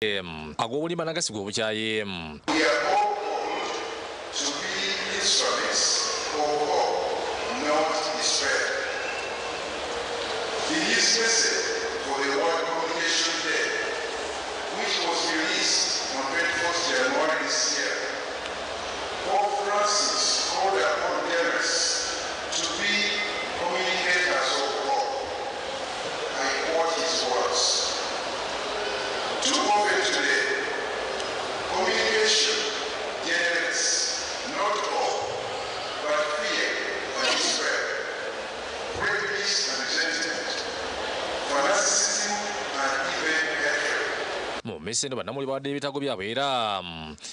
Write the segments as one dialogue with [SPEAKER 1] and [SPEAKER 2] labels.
[SPEAKER 1] Ag'obulimba n'agasigwa obukyayi.
[SPEAKER 2] We are all called to be instruments of hope, not despair. In his message for the World Communication Day, which was released on 24th January this year, Pope Francis called upon journalists to be communicators of hope. I quote his words. Too often today, communication generates not hope, but fear and despair, prejudice and resentment, fanaticism and even hatred.
[SPEAKER 1] Mu mmisa eno bannamawulire bawadde ebitabo byabwe era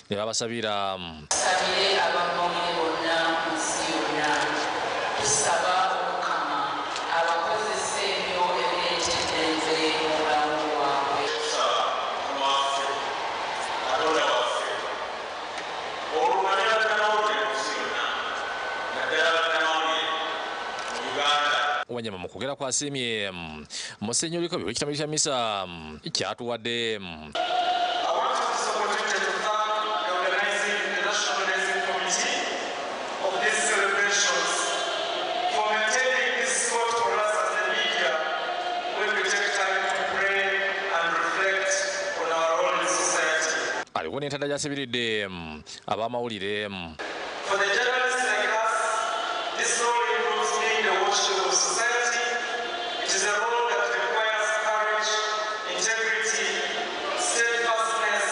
[SPEAKER 1] ne babasabira.
[SPEAKER 3] Tusabire abamawulire bonna mu nsi yonna. Tusaba Omukama abakozese ebyo ebireeta eddembe mu bulamu bwabwe.
[SPEAKER 4] Tusaba Mukama waffe, Katonda waffe, olumanye bannamawulire mu nsi yonna, naddala bannamawulire mu Uganda.
[SPEAKER 1] Wanyama mu kwogera kwasiimye Musenyeri Kabi w'ekitabo kya misa kyatuwadde.
[SPEAKER 5] I want to this opportunity to thank the organizing, the National Organizing Committee of these celebrations for maintaining this spot for us as the media when we take time to pray and reflect on our role in society.
[SPEAKER 1] Aliwo n'entanda gy'asibiridde ab'amawulire.
[SPEAKER 5] For the journalists like us, this role includes being the watchdog of society. It is a role that requires courage, integrity, steadfastness,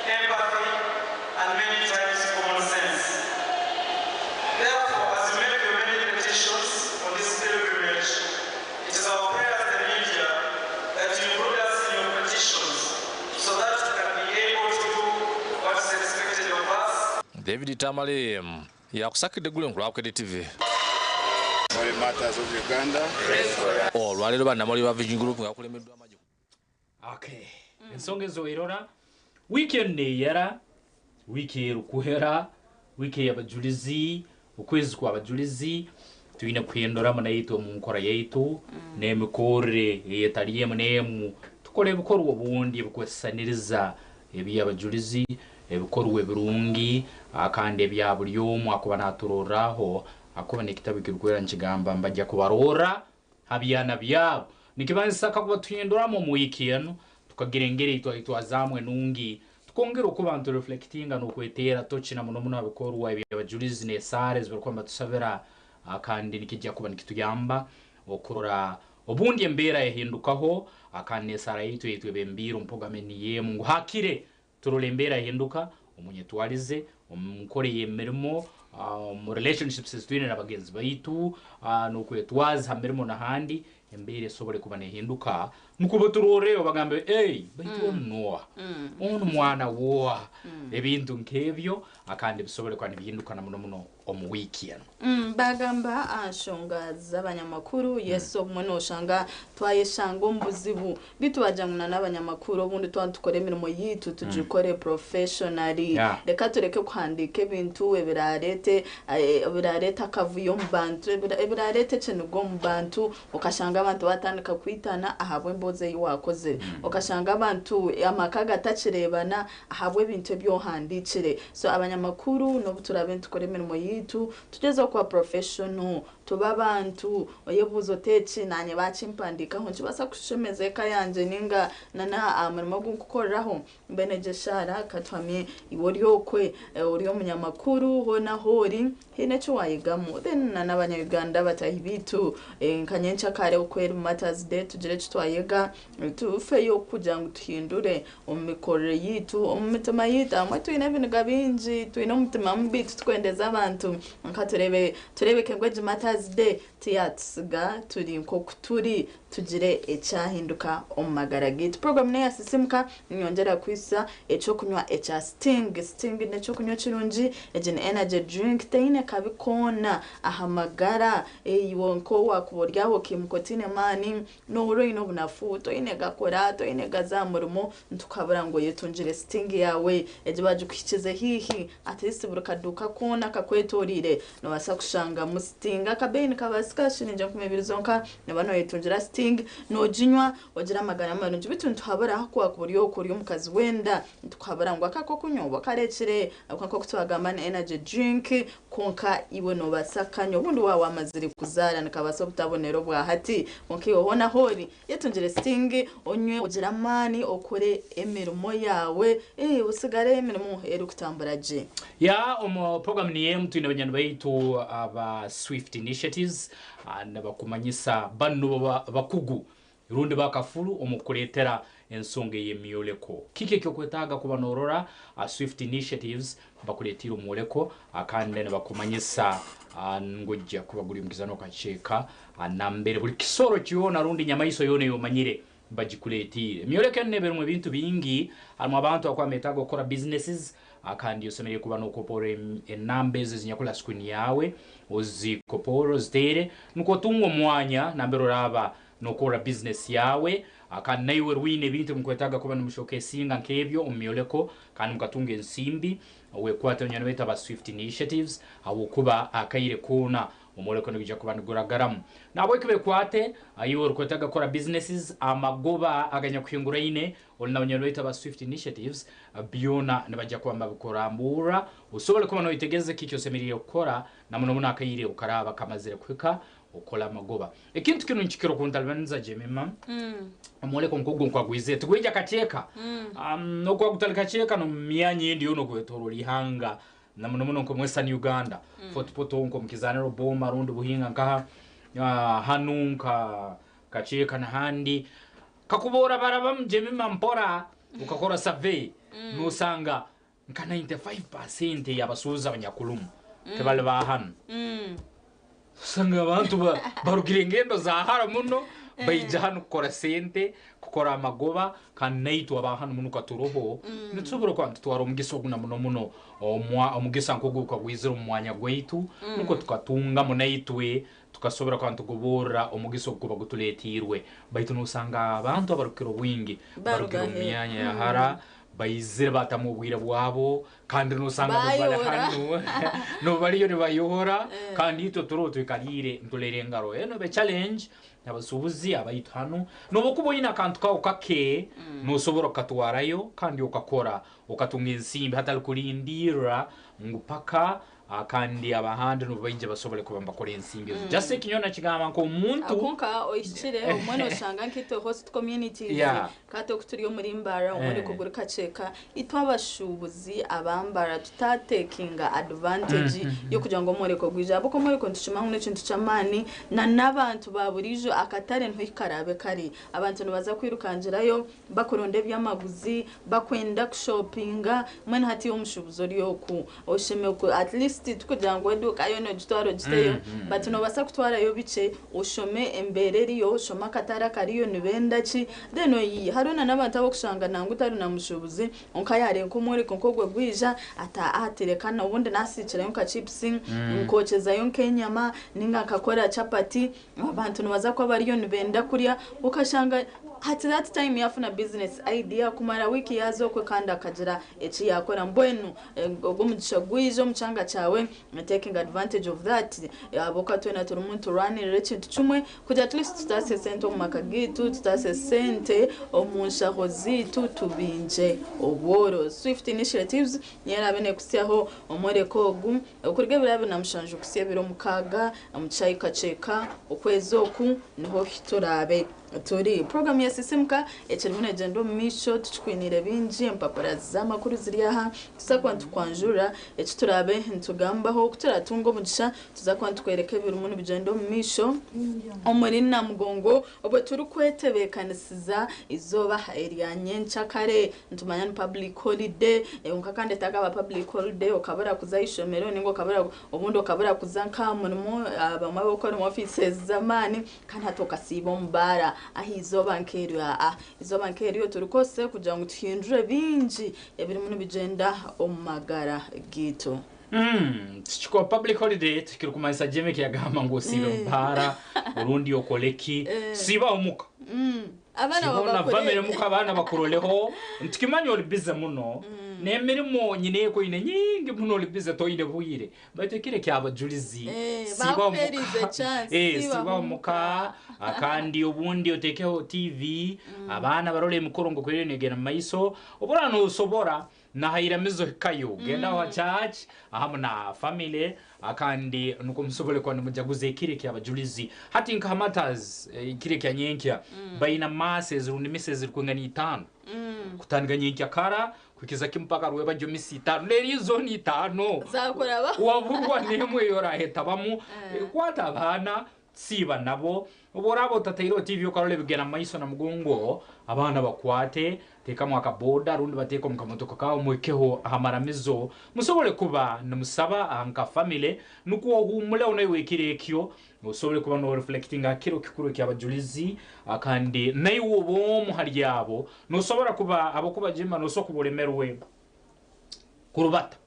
[SPEAKER 5] empathy, and many times common sense. Therefore, as you make your many petitions on this pilgrimage, it is our prayer as the media that you include us in your petitions so that we can be able to do what is expected of us.
[SPEAKER 1] David Tamale yakusakidde eggulu ku lwa TV.
[SPEAKER 2] Matters of Uganda.
[SPEAKER 1] Olwaleero bannamawulire ba Vision Group nga bakulembeddwa amagye.
[SPEAKER 6] Okay, ensonga ezo werora wiiki enu neyera, wiiki erukuhera, wiiki ey'abajulizi, okwezi kw'abajulizi. Twine kuhinduramu naitwe omu nkora yaitu n'emikorere eyetali emu n'emu, tukora ebikorwa obundi ebikwesisaniriza eby'abajulizi, ebikorwa ebirungi, kandi ebya buli omu akuba naturorraho, akuba n'ekitabu ekirikwera nikigamba mbajja kubarorra ha byana byabo. Nikibanzisa kakuba tuhinduramu omu wiiki enu, tukagira engeri twazaamu enungi, tukongera okuba ntureflectinga n'okweteera toki na muno muno habikorwa eby'abajulizi n'esaara ezibarikuba nibatusabira, kandi nikijja kuba nikituyamba okurora obundi embeera yahindukaho, kandi n'esaara yaitu eyetwebembiire omu program eniyo ngu hakire turora embeera yahinduka omunyetwarize, omu nkora y'emirimo, omu relationships ezitwine na bagenzi baitu, n'okwetwaza ha mirimo n'ahandi, embeera esobole kuba nehinduka, nikuba turoreyo bagambe, "Ei, baitu onu noa, onu mwana woa," ebintu nk'ebyo, akandi bisobole kuba nibihinduka na muno muno omu wiiki eno.
[SPEAKER 7] Bagamba aha nshonga z'abanyamakuru, yes, obumwe noshanga twayeshanga omu buzibu, bitu bagira ngu n'abanyamakuru obundi twaba tukora emirimo yitu tugikore professionally. Reka tureke kuhandiika ebintu ebirarete akavuyo omu bantu, ebirarete ekiniga omu bantu, okashanga abantu batandika kwitana ahabw'emboozi ei wakozire, okashanga abantu amaka gatakireebana ahabw'ebintu ebyohandiikire. So abanyamakuru, n'obu turabe nitukora emirimo yitu, tugyezeho kuba professional, tuba abantu oyebuuza oti, "Eki nanye bakimpandikaho nkibaasa kushemeza eka yangye ninga nana aha murimo ogu nkukoreraho?" Mbwenu egyo eshaara katuhamye iwe ori okwe ori omunyamakuru hoona ahu ori haine eki wayigamu. Then na n'abanyayuganda batahi bitu, nka nyenkyakare okweri Matters Day, tugire eki twayega, tufeyo kugira ngu tuhindure omu mikorere yitu, omu mitima yitu. Hamwe twine ebiniga bingi, twine omutima mubi, titukwendeza abantu. Nka turebe turebeke ngu egi Matters Day tiyatusiga turi nk'oku turi, tugire ekyahinduka omu magara gaitu. Program neya Sisimuka. Nyongera kwisa ekyokunywa ekya Sting. Sting n'ekyokunywa kirungi, egi ni energy drink, teine kabi koona aha magara. Iwe nko wakuba ori aho okiimuka otiine maani, nohurira oine obunafu, toine gakora, toine gaza aha murimo, ntukabura ngu oyetungire Sting yawe. Egi bagikuhikize hiihi, at least buri kaduuka koona kakwetoreire nobaasa kushangamu Sting. Akabeeyi nikabaasika, shiringi 2000 zonka, noba noyetungira Sting. Sting noginywa ogira amagara marungi. Bitu nituhabura ahakuba buri oku ori omukazi wenda nitukuhabura ngu aka akokunywa oba okarekire, ahabw'okuba nk'oku twagamba ni energy drink, kwonka iwe noobaasa kukanywa obundi waaba wamazire kuzaara nikabaasa obutabonera obwa hati, kwonka iwe hoona ahu ori yetungire Sting onywe ogire amaani okore emirimo yaawe osigare emirimo erikutambura gye.
[SPEAKER 6] Ya omu program niyo emu twine banywani baitu aba Swift Initiatives nibakumanyisa banu nibo bakugu rundi bakafuru omu kukuleetera ensonga ey'emyoleko. Kiki eky'okwetaaga kuba norora? Swift Initiatives bakuleetiire omwoleko kandi nibakumanyisa ngu ojja kuba guri omu kaceeka nambere buli kisoro kyona rundi nyamaiso yoona ey'omanyire bagikuleetiire. Emyoleko enu neeba erimu ebintu bingi, harimu abantu abakuba nibetaaga kukora businesses kandi osemeriire kuba nokopoora enamba ezo ezinyakuli ha screen yaawe, ozikopoore oziteere nukwo otunge omwanya nambere oraaba nokorra bizinesi yaawe kandi naiwe rwine ebintu ebimukwetaaga kuba nimushokesinga nk'ebyo omu myoleko kandi mukatunga ensimbi. Wekwate banywani baitu aba Swift Initiatives habwokuba akaire koona omwoleko nigwija kuba niguragaramu. Nahabweki bekwate iwe orukwetaaga kukora businesses, amagoba aganyakuhinguraine ori na banywani baitu aba Swift Initiatives byona nibajja kuba nibabikuramburra osobole kuba noyetegereza kiki osemeriire kukora na muno muno akaire obukaraaba kamazire kuhika okukora amagoba. Ekintu kinu nikikira okuntalibaniza Jemima, omwoleko nk'ogu nkwagwizire tigwija kaceeka, n'okuba gutali kaceeka n'omu myanya endi yoona okwetoroora ihanga na muno muno nk'omu Western Uganda, Fort Portal nk'omu Kizaniro Boma rundi Buhinga nkaha, hanu nka Kaceeka n'ahandi. Kakuba orabarabamu Jemima mpora okakora survey, nosanga nka 95% ey'abasuubuzi abanyakulumu tibali ba hanu. Osanga abantu barugire engendo za hara muno baija hanu kukora sente, kukora amagoba kandi naitwe aba hanu muno katuroho nitusobora kuba nitutwara omugisa ogu na muno muno omugisa nk'ogu gukagwizire omu mwanya gwaitu nukwo tukatungamu naitwe tukasobora kuba nitugoborra omugisa ogu gukuba gutuletiirwe. Baitu nosanga abantu abarukukira obwingi barugire omu myanya ya hara, baizire batamu obwire bwabo kandi nosanga n'obu bali hanu n'obu baliyo nibayoora kandi itwe turoho twikaliire nituleera engaro. Enu ebe challenge abasuubuzi abaitu hanu. N'obu okuba oine akantu kawe kake, nosobora kukatwarayo kandi okakora okatunga ensimbi hatali kulindirra ngu paka kandi abahandi nubo baije basobole kuba nibakora ensimbi ezo. Just eki nyowe nakigamba nk'omuntu.
[SPEAKER 7] Kwonka ohikire, obumwe noshanga nkaitwe host communities kati oku turi omuri Mbarara omworeko guri Kakyeka, itwe abashuubuzi aba Mbarara tutatekinga advantage y'okugira ngu omworeko gwije ahabw'okuba omworeko nitukimanya ngu n'ekintu ky'amaani na n'abantu ba buriijo akatare niho karaabe kari. Abantu nibaza kwirukangirayo bakuronda eby'amaguzi, bakwenda kushopinga, mbwenu hati iwe omushuubuzi ori oku oshemereire at least tikugira ngu eduuka yoona ogitware ogiteyo but noobaasa kutwarayo bikye oshome embeera eriyo, oshome akatare akariyo nibenda ki then oyiye. Hariho na n'abantu abu orikushanga nangwa otari na mushuubuzi kwonka yaareeba nk'omworeko nk'ogwo gwija ati ati reka obundi naasiikirayo nka chips, nkokyezayo nk'enyama ninga nkakora chapati, abantu nibaza kuba bariyo nibenda kurya okashanga hati that time yaafuna business idea kumara wiiki yaaza okwe kandi akagira eki yaakora. Mbwenu ogwo omugisha gwija omu kyanga kyawe taking advantage of that ahabw'okuba twena turimu niturwanirira ekintu kimwe kugira at least tutaase sente omu maka gaitu, tutaase sente omu nshaho zaitu tubingye obworo. Swift Initiatives niyo eraabe neekutsyaho omworeko ogu okuruga ebiro 27 kuhitsya ebiro 6 omu kishaayi Kakyeka okwezi oku niho turaabe turi. Puroguramu ya Sisimuka ekirimu neegyenda omu maisho tukikwiniire bingi, empapura z'amakuru ziri aha tuza kuba nitukwanjurira eki turaabe nitugambaho. Ku turatunga omugisha tuza kuba nitukworeka ebirimu nibigyenda omu maisho omuri Namugongo obwo turikwetebeekanisiza eizooba erya nyenkyakare. Nitumanya ni public holiday kwonka kandi etakaba public holiday okabura kuza aha ishomero ninga okabura obundi okabura kuza nk'aha murimo abamwe abarikukora omu offices z'amaani kandi hati okasiiba omu baara aha izooba nk'eryo. Izooba nk'eryo turikozese kugira ngu tuhindure bingi ebirimu nibigyenda omu magara gaitu.
[SPEAKER 6] Tikikuba public holiday tikirikumanyisa Jemeki yagamba ngu osiibe mu baara orundi okole ki, siiba omuka.
[SPEAKER 7] Abaana
[SPEAKER 6] Sibona
[SPEAKER 7] babakore.
[SPEAKER 6] family muka abaana bakuroleho ntukimanya oli bize muno n'emirimo nyine ekoine nyingi muno oli bize toine bwire baitu ekiro ekyabajulizi
[SPEAKER 7] Eh,
[SPEAKER 6] siba omuka-
[SPEAKER 7] bakuherize chance,
[SPEAKER 6] Eh,
[SPEAKER 7] siba
[SPEAKER 6] siba omuka kandi obundi otekeho tv abaana barole emikoro ngokwere negenda mumaiso obura nosobora nahairamizo hikayo genda wa church ahamu na family akandi nuko musobole kuba nimujaguza ekiro ekyabajulizi hati nka matters ekiro ekya nyenkya baina masses rundi misa zirikwingana itaano kutandika nyenkya kara kukiza kimpaka rwebajyo misa itaano rero izo ni itaano
[SPEAKER 7] Zakora ba.
[SPEAKER 6] waburwa nemwe yorahetabamu kwata abaana siba nabo oboraba otataireho tv okarora ebigenda mumaiso na mugongo abaana bakwate tekamu akaboda rundi bateeke omu kamotoka kawe mwikeho ahamaramizo musobole kuba nimusaba nka family nukwo ohumuleho naiwe ekiro ekyo osobole kuba noreflectinga aha kiro kikuru ekyabajulizi kandi naiwe oba omu hali abo nosobora kuba abokubajima nosobola kuba oremerwe kurubata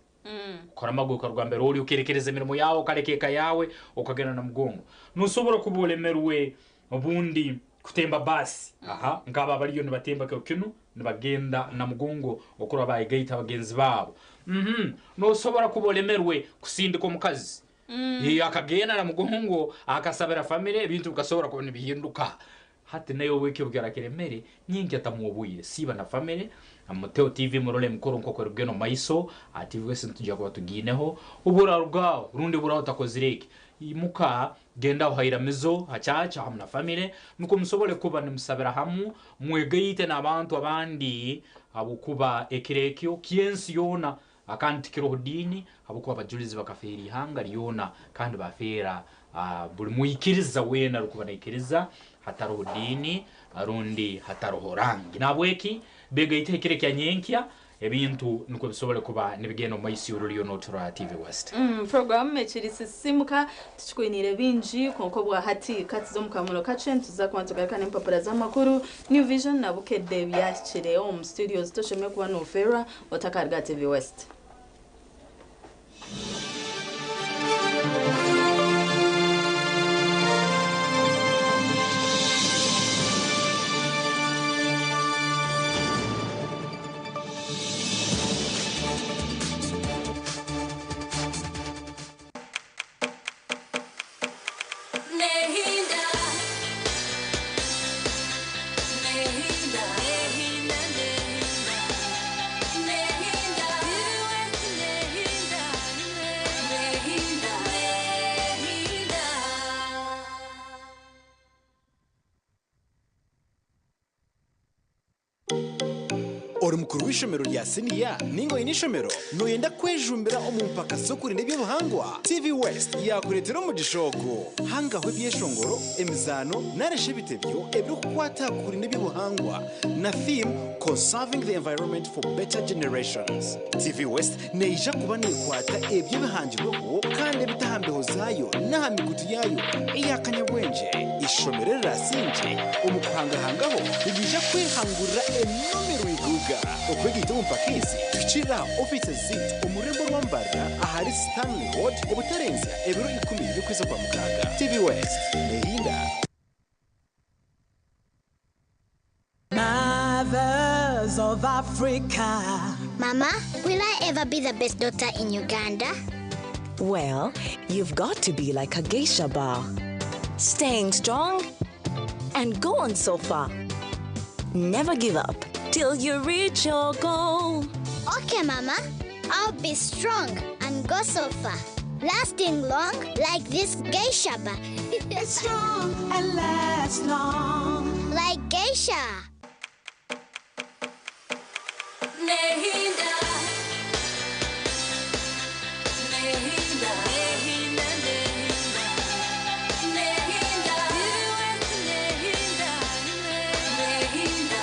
[SPEAKER 6] ukora amaguka rwa mbere uri ukerekereza imirimo yawe ukareka eka yawe ukagenda na mugongo ntushobora kuba uremerwe ubundi kutemba basi aha ngaba bariyo nibatemba kyo kinu nibagenda na mugongo okura bayigaita bagenzi babo nosobora kuba uremerwe kusindika omukazi mm. akagenda na mugongo akasabira family ebintu bikasobora kuba nibihinduka hati nayo wiki bugera kiremere nyingi atamuobwire siba na family amuteo tv murole mukuru nkoko rugeno maiso ati wese ntujya kuba tugineho ubura rwawo rundi buraho utakozire iki imuka genda uhairamizo hachacha hamu na family nuko musobole kuba nimusabira hamu mwegaite n'abantu abandi abukuba ekiro ekyo kyensi yona akandi tikiroho dini abukuba abajulizi bakafeera ihanga lyona kandi bafeera buli mwikiriza weena arikuba naikiriza hataroho dini rundi hataroho rangi nabweki begaite ekiro ekya nyenkya ebintu nukwo bisobole kuba nibigenda omu maiso y'orulyo notura tv west
[SPEAKER 7] Programu ekiri sisimuka tukikwinire bingi konko bwa hati kati zo mukamuro kace tuza kuba tugaruka n'empapura z'amakuru New Vision na Bukedde byakire omu studios toshemeye kuba nofera otakarga TV West.
[SPEAKER 8] Nehinda, Nehinda, Nehinda, Nehinda, Nehinda, Nehinda, Nehinda.
[SPEAKER 9] Ori mukuru w'ishomero rya siniya ninga oine ishomero noyenda kwejumbira omu mpaka z'okurinda eby'obuhangwa tv west yakureetera omugisha ogu hangaho ebyeshongoro emizaano naresha ebitebyo ebirikukwata kurinda eby'obuhangwa na theme conserving the environment for better generations. Tv west neija kuba nekwata ebyo ebihangirweho kandi ebitaha mbeho zaayo n'aha migutu yaayo eyakanyabwengye. Ishomero rirasinge omu kuhangahangaho riija kwehangurira enomero iguga okwegaita omu mpaka ezi tukirira aha offices ziitu omu rurembo rwambarira ahari Stanley Road obutarenzya ebiro 10 by'okwezi kwa mukaaga. Tv west nehinda.
[SPEAKER 10] Mothers of Africa.
[SPEAKER 11] Mama, will I ever be the best daughter in Uganda?
[SPEAKER 12] Well, you've got to be like a geisha bar. Staying strong and go on so far. Never give up till you reach your goal.
[SPEAKER 11] Okay, Mama. I'll be strong and go so far. Lasting long like this geisha bar.
[SPEAKER 10] It's strong and lasts long.
[SPEAKER 11] Like geisha.
[SPEAKER 8] Nehinda, Nehinda, Nehinda, Nehinda, Nehinda, Nehinda,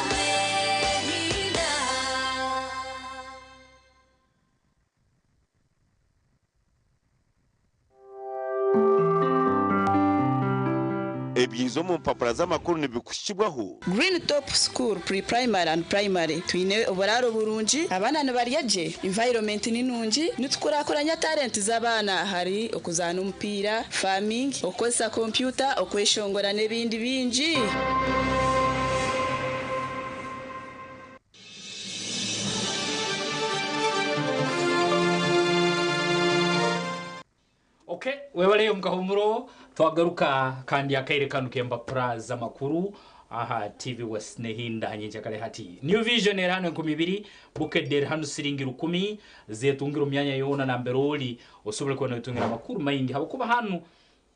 [SPEAKER 8] Nehinda.
[SPEAKER 13] Ebyizo omu mpapura z'amakuru nibikushibwaho
[SPEAKER 14] Green Top School pre-primary and primary twine oburaro burungi, abaana nibarya gye, environment ni nungi, nitukurakuranya talent z'abaana hari okuzaana omupiira, farming, okukozesa kompyuta, okweshongora n'ebindi bingi.
[SPEAKER 6] Okay, webaleyo mukahumuro twagaruka kandi akaire kanu k'empapura z'amakuru aha TV West nehinda nyingi kare hati. New Vision eri hano 20,000, Bukedde eri hano siringi 1,000, zetungira omu myanya yoona nambere ori osobole kuba noyetungira amakuru maingi habwokuba hanu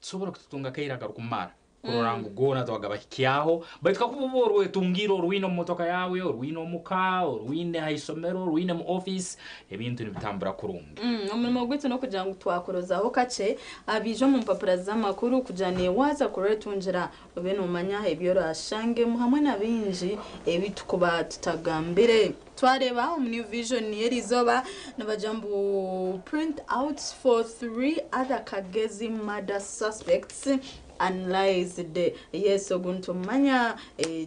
[SPEAKER 6] tusobora kututunga akaire akarikumara kurora ngu goona twagabahikyaho, baitu kakuba oba orwetungiire orwine omu motoka yaawe, orwine omuka, orwine aha isomero, orwine mu office, ebintu nibitambura kurungi.
[SPEAKER 7] Omurimo gwaitu n'okugira ngu twakurozaho kakye abaija omu mpapura z'amakuru kugira naiwe waaza kurwetungira obe noomanya ebi oraashangemu hamwe na bingi ebi tukuba tutagambire. Twareeba omu New Vision y'eriizooba nibagira mbu print outs for 3 other Kagezi murder suspects analysed. Yes, ogu nitumumanya,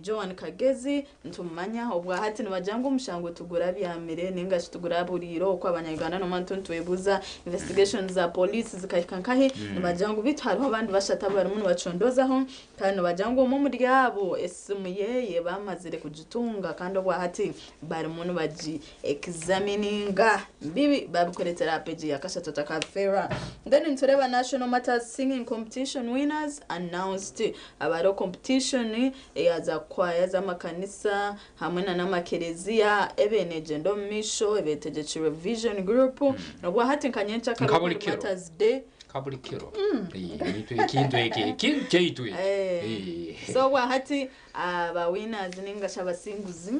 [SPEAKER 7] Joan Kagezi nitumumanya, obwahati nibagira ngu omushango tigurabyamire ninga shi tiguraburiire okwo abanya-Uganda nomanya nitwe nitwebuuza investigations za police zikahika nkahi, nibagira ngu beitu hariho abandi bashatu abu barimu nibacondoozaho kandi nibagira ngu omwe omuri abo esimu yeye bamazire kugitunga kandi obwahati barimu nibagi examininga. Bibi babikureetera aha page ya kashatu otakabifeerwa. Then nitureeba National Matters Singing Competition winners announced. Aba hariho competition eya za kwaya z'amakanisa hamwe na n'amakereziya ebe neegyenda omu maisho ebe etegyekirwe Vision Group. Obwahati nka nyencakare
[SPEAKER 6] Nka buri
[SPEAKER 7] oku
[SPEAKER 6] kiro.
[SPEAKER 7] Matters Day.
[SPEAKER 6] Nka buri kiro. Itwe ekintu eki ekintu kyaitu eki.
[SPEAKER 7] So obwahati aba winners ninga shi abasinguzi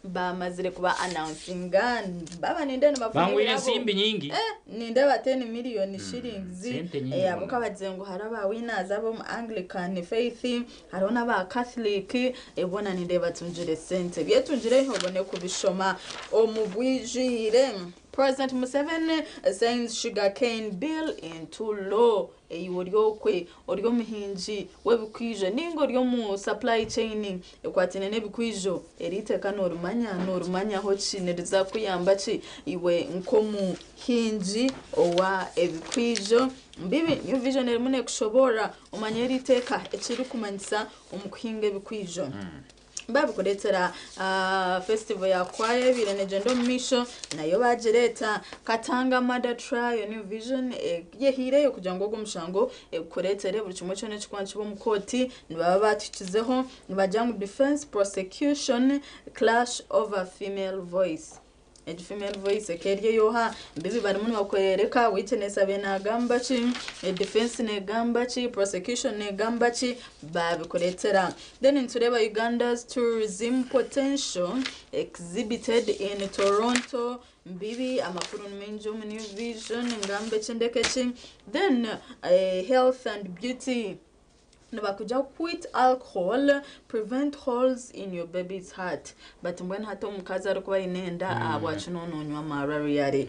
[SPEAKER 7] bamazire kuba announcinga baba ninde nibafuna
[SPEAKER 6] Bangwire
[SPEAKER 7] ebirabo.
[SPEAKER 6] ensimbi nyingi.
[SPEAKER 7] Nindeeba 10 million shillings.
[SPEAKER 6] Sente nyingi
[SPEAKER 7] Abo
[SPEAKER 6] muno.
[SPEAKER 7] kabagize ngu hariho aba winners ab'omu Anglican faith, hariho n'aba Catholic, boona nindeeba batungire sente. Byetungire obone kubishoma omu bwijwire. President Museveni signs sugarcane bill into law. Iwe ori okwe, ori omuhingi w'ebikwijo ninga ori omu supply chain ekwataine n'ebikwijo, eri iteeka norimanya? Norimanyaho ki? Niriza kukuyamba ki iwe nk'omuhingi owa ebikwijo? Mbibi New Vision erimu nekushoboorora omanye eri iteeka ekirikumanyisa omu kuhinga ebikwijo. Babikureetera festival ya kwaya ebaire negyenda omu maisho nayo bagireeta. Katanga murder trial New Vision eyehaireyo kugira ngu ogu omushango egukureetere buri kimwe kyona ekirikuba nikiba omu kooti nibaba batuhikizeho. Nibagira ngu defence prosecution clash over female voice. Egi female voice eka eri ey'oha? Mbibi barimu nibakworeka witness abaire nagamba ki, defence negamba ki, prosecution negamba ki, babikureetera. Then nitureeba Uganda's tourism potential exhibited in Toronto. Mbibi amakuru ni maingi omu New Vision, ngambe ki ndeke ki. Then health and beauty. Nibakugira quit alcohol, prevent holes in your baby's heart. But mbwenu hati omukazi arikuba aine enda ahabwaki noona onywa amaarwa really?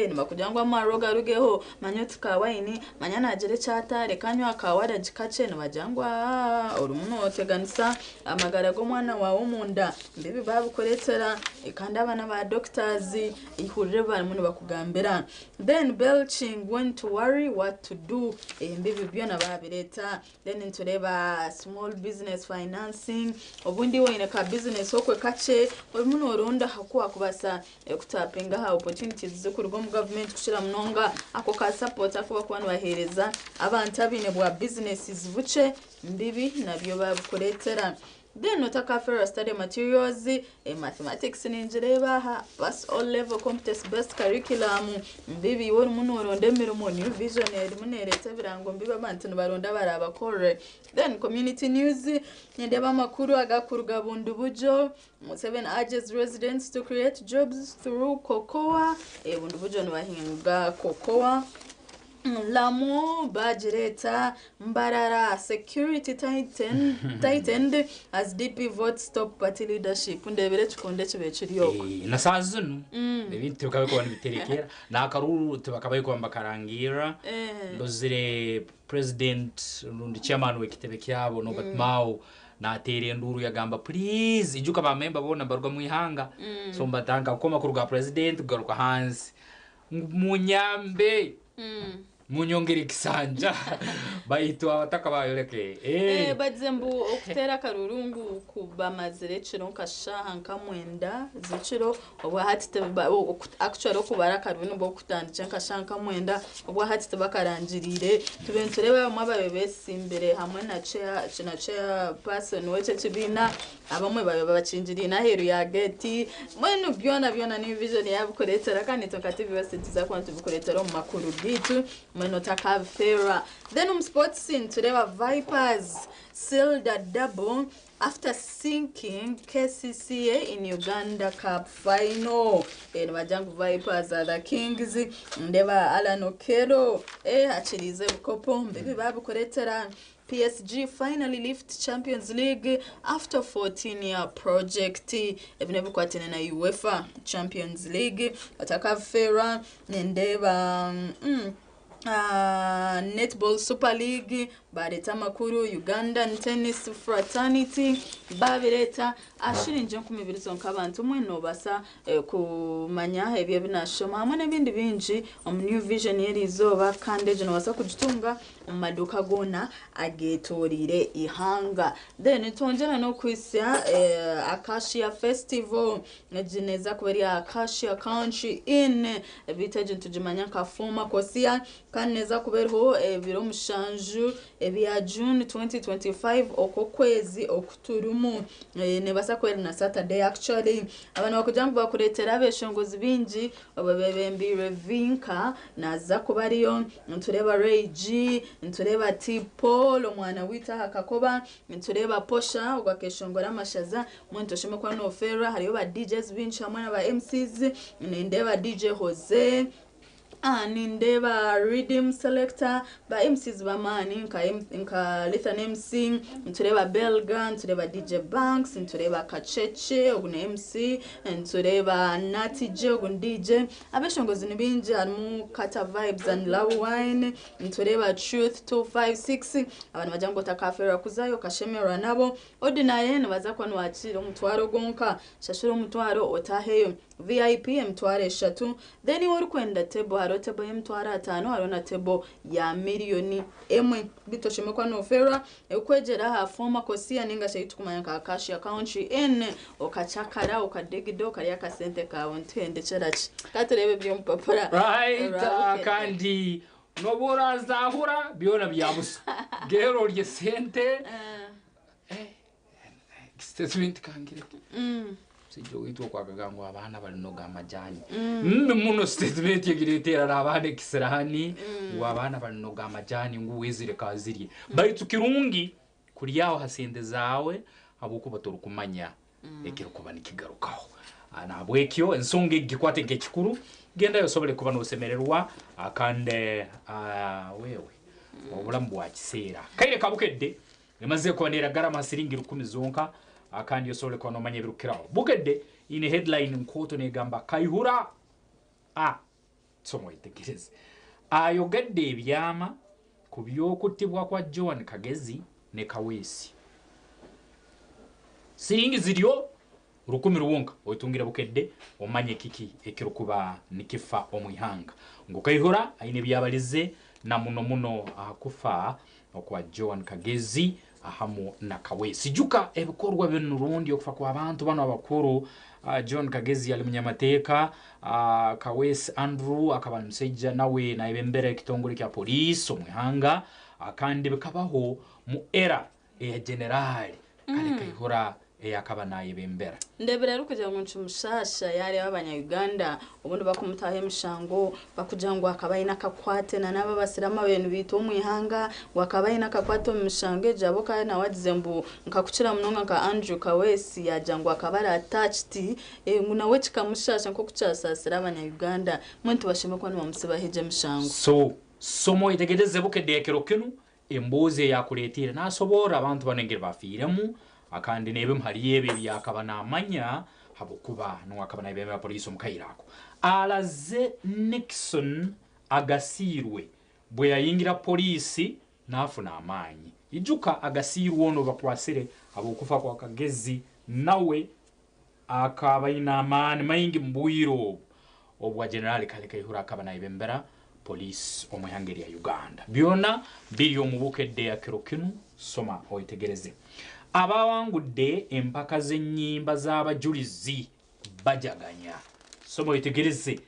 [SPEAKER 7] Nibakugira ngu amaarwa ogarugeho, manya oti ka wine, manya naagira eki atareka anywa ka waragi kakye, nibagira ngu aa orimu nooteganisa amagara g'omwana waawe omunda. Mbibi babikureetera kandi aba n'aba doctors ihurire barimu nibakugambira. Then belching, when to worry, what to do. Mbibi byona babireeta. Then nitureeba small business financing. Obundi iwe oine ka business okwe kakye, orimu nooronda aha ku waakubaasa kutapinga aha opportunities zirikuruga omu government kukira munonga ako ka support aku barikuba nibaheereza abantu abaine bwa businesses bukye, mbibi nabyo babikureetera. Then otakafeerwa study materials, mathematics ningireeba aha, pass all level competence based curriculum, mbibi iwe orimu nooronda emirimo, New Vision erimu neereeta ebirango mbibi abantu nibaronda abaraabakorere. Then community news, nindeeba amakuru agakuruga Bundibugyo, Museveni urges residents to create jobs through cocoa. Bundibugyo nibahinga cocoa. Lamu bagireeta. Mbarara security tightened as DP votes stop party leadership. Ndebera ekikondo ekibaire kiri okwo.
[SPEAKER 6] Na saa zinu ebintu tibakabikuba nibiterekera nakaruru tibakabikuba nibakarangira. Ndozire president rundi chairman w'ekitebe kyabo Norbert Mao nateera enduru yagamba, please ijuka bamemba boona baruga mu ihanga, so mbatandika kukoma kuruga president kugaruka hansi ngu munyambe. Munyongere ekisanja baitu abataka bayoleke.
[SPEAKER 7] Eh, bagize mbu okuteera akaruru ngu kubamazire ekiro nka shaaha nka 9 z'ekiro, obwa hati actually okubara akaruru nibwo kutandikire nka shaaha nka 9, obwa hati tibakarangiriire. Tube nitureeba abamwe ababaire besimbire hamwe na chair na chairperson w'ekyo ekibiina, abamwe babaire babakingiriine aheeru ya gate. Mbwenu byona byona New Vision yaabikureetera kandi itwe nka TV West nituza kuba nitubikureetera omu makuru gaitu mbwenu otakaabifeerwa. Then omu sports nitureeba Vipers sealed a double after sinking KCCA in Uganda Cup final. Nibagira ngu Vipers are the kings. Ndeeba Allan Okello akiriize ebikopo mbibi baabikureetera. PSG finally lift Champions League after 14 year project. Ebi n'ebikwataine na UEFA Champions League. Otakabifeerwa. Nindeeba Netball Super League bareeta amakuru, Ugandan Tennis Fraternity babireeta aha shiringi 2000 zonka abantu mwena nobaasa kumanya ebyo ebi nashoma hamwe n'ebindi bingi omu New Vision y'eriizooba kandi egyo nobaasa kugitunga omu maduuka goona ageetoreire eihanga. Then twongyera n'okuhitsya Acacia Festival, egi neeza kuba eri aha Acacia Country Inn, beitu egi nitugimanya nka Former Kosia kandi neeza kuba eriho ebiro 7 ebya June 2025 okw'okwezi oku turimu. Neebaasa kuba eri na Saturday actually. Aba nibakugira ngu bakureetera abeshongozi baingi abebembeirwe Vinka naaza kuba ariyo, nitureeba Ray G, nitureeba T Paul omwana waitu aha Kakoba, nitureeba Posha ogwo akeshongora amashaza, mbwenu toshemeriire kuba noofeerwa, hariyo ba DJs baingi hamwe na ba MCs, nindeeba DJ Jose, nindeeba Rhythm Selector, ba MCs b'amaani nka Lithan MC, nitureeba Belga, nitureeba DJ Banks, nitureeba Kacece ogu ni MC, nitureeba Natty J ogu ni DJ. Abeshongozi ni baingi harimu Kata Vibes and Love Wine, nitureeba Truth 256, aba nibagira ngu otakafeerwa kuzayo okashemererwa nabo. Ordinary nibaza kuba nibakiira omutwaro gwonka, shashura omutwaro otaheyo. VIP 3000, then iwe orikwenda table hariho table y'50,000 hariho na table ya 1,000,000. Beitu oshemereire kuba noofeerwa okwegyera aha Former Kosia ninga shi ei turikumanya nka Acacia Country Inn, okakyakara, okadegida, okarya akasente kaawe nituhendekyera ki? Ka tureebe eby'omupapura
[SPEAKER 6] Right,
[SPEAKER 7] rwa Bukedde.
[SPEAKER 6] Kandi nobu orazahura byona bya busa. Gera orye sente. Statement kangireke. Omusaija owaitu oku akagamba ngu abaana barinoga amajani. Mbi muno statement egi neeterana abaana ekisiraani ngu abaana barinoga amajani ngu wezireke azirye. Baitu kirungi kuryaho ha sente zaawe habwokuba torikumanya ekirikuba nikigarukaho. Nahabwekyo ensonga egi gikwate nk'ekikuru, gendayo osobole kuba nosemererwa kandi wewe oburamu bwa kiseera. Kaire ka Bukedde Emazire kuba neeragarama ha siringi 1000 zonka kandi osobole kuba noomanya ebirukukiraho. Bukedde eine headline nkooto neegamba Kaihura a Soma oyetegereze. Ayogedde ebyama ku by'okutibwa kwa Joan Kagezi ne Kaweesi. Siringi ziryo 1000 rwonka otungire Bukedde omanye kiki ekirukuba nikifa omu ihanga. Ngu Kaihura aine ebyabalize na muno muno aha kufa okwa Joan Kagezi ahamu na Kaweesi. Ijuka ebikorwa binu rundi okufa kw'abantu banu abakuru. John Kagezi yali munyamateeka, Kaweesi Andrew akaba ali musaija nawe nayebembera ekitongole kya poliisi omu ihanga kandi bikabaho mu era eya Generali Kale Kaihura ei akaba naayebembera.
[SPEAKER 7] Ndebire arikugira ngu nikimushaasha yareeba abanya Uganda obundi bakumutaho emishango bakugira ngu akaba aine akakwate na n'abo abasiramu ababaire nibaitwa omu ihanga ngu akaba aine akakwate omu mishango egyo ahabw'okuba kandi nawe agize mbu nkakukira munonga nka Andrew Kaweesi yagira ngu akaba ari attached ngu nawe kikamushaasha nk'oku kyasaasire abanya Uganda mbwenu tibashemereire kuba nibamutsibaho egyo emishango.
[SPEAKER 6] So, soma oyetegereze Bukedde ekiro kinu Emboozi ei akureetiire naasoborra abantu banu engeri baafiiremu kandi n'ebimu hali ebi ebi akaba naamanya habwokuba nuwe akaba naayebembera poliisi omu kaire ako. Alaze Nixon agasiirwe bwe yayingira poliisi naafuna amaani. Ijuka agasiirwe onu obakwasire habw'okufa kwa Kagezi nawe akaba aine amaani maingi mu bwire obu obwa Generali Kale Kaihura akaba nayebembera Poliisi omu ihanga erya Uganda. Byona biri omu Bukedde ya kiro kinu, soma oyetegereze. Abawangudde empaka z'ennyimba z'abajulizi bajaganya. Soma oyetegereze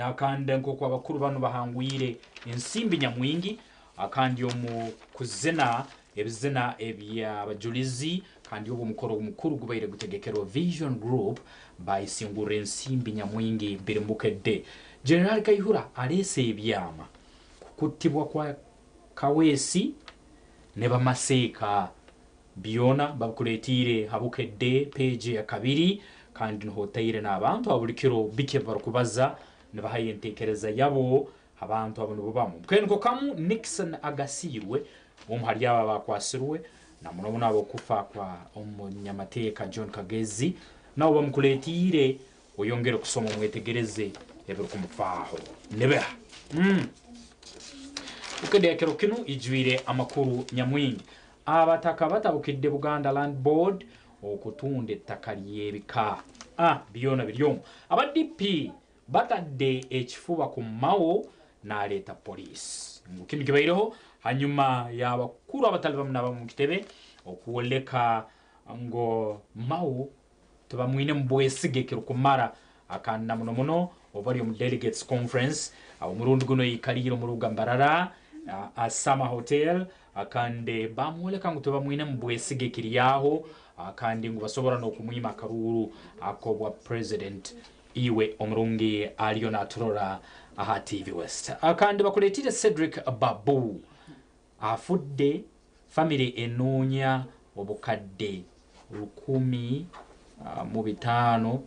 [SPEAKER 6] akandi nk'oku abakuru banu bahangwire ensimbi nyamwingi akandi omu kuzina ebizina eby'abajulizi kandi obu omukoro omukuru gubaire gutegekerwe Vision Group bayisingurra ensimbi nyamwingi biri mu Bukedde. General Kayihura aleese ebyama ku kuttibwa kwa Kaweesi ne bamaseeka byona babikuretiire ha Bukedde page eyakabiri kandi niho otaire n'abantu aba buli kiro biki ebibarukubaza nibahayo entekereza yabo Abantu abo nibo bamu. Mbwenu niko kamu Nixon agasiirwe, omu hali abo abaakwasirwe, na muno muno habw'okufa kwa omunyamateeka John Kagezi, nabo bamukuleetiire oyongere kusoma omwetegereze ebirukumufaaho. Nibiha? Mm. Bukedde ya kiro kinu ijwire amakuru nyamwingi. Abataka batabukidde Buganda Land Board okutunda ettaka ly'ebika. Ah, byona biri omu. Aba DP Batadde ekifuba ku Mao naleeta poliisi. Ngu kinu kibaireho hanyuma y'abakuru abatali bamu nabamu omu kitebe okwoleka ngu Mao tibamwinemu bwesige ekirukumara kandi na muno muno obu bari omu Delegates Conference omurundi gunu eyikaliire omu rubuga Mbarara Summer Hotel kandi bamwoleka ngu tibamwinemu bwesige ekiri aho kandi ngu basobora n'okumwima akaruuru ak'obwa President. Iwe omurungi ariyo naturora aha TV West. Kandi bakuletire Cedric Babu afudde, famire enoonya obukadde 1,500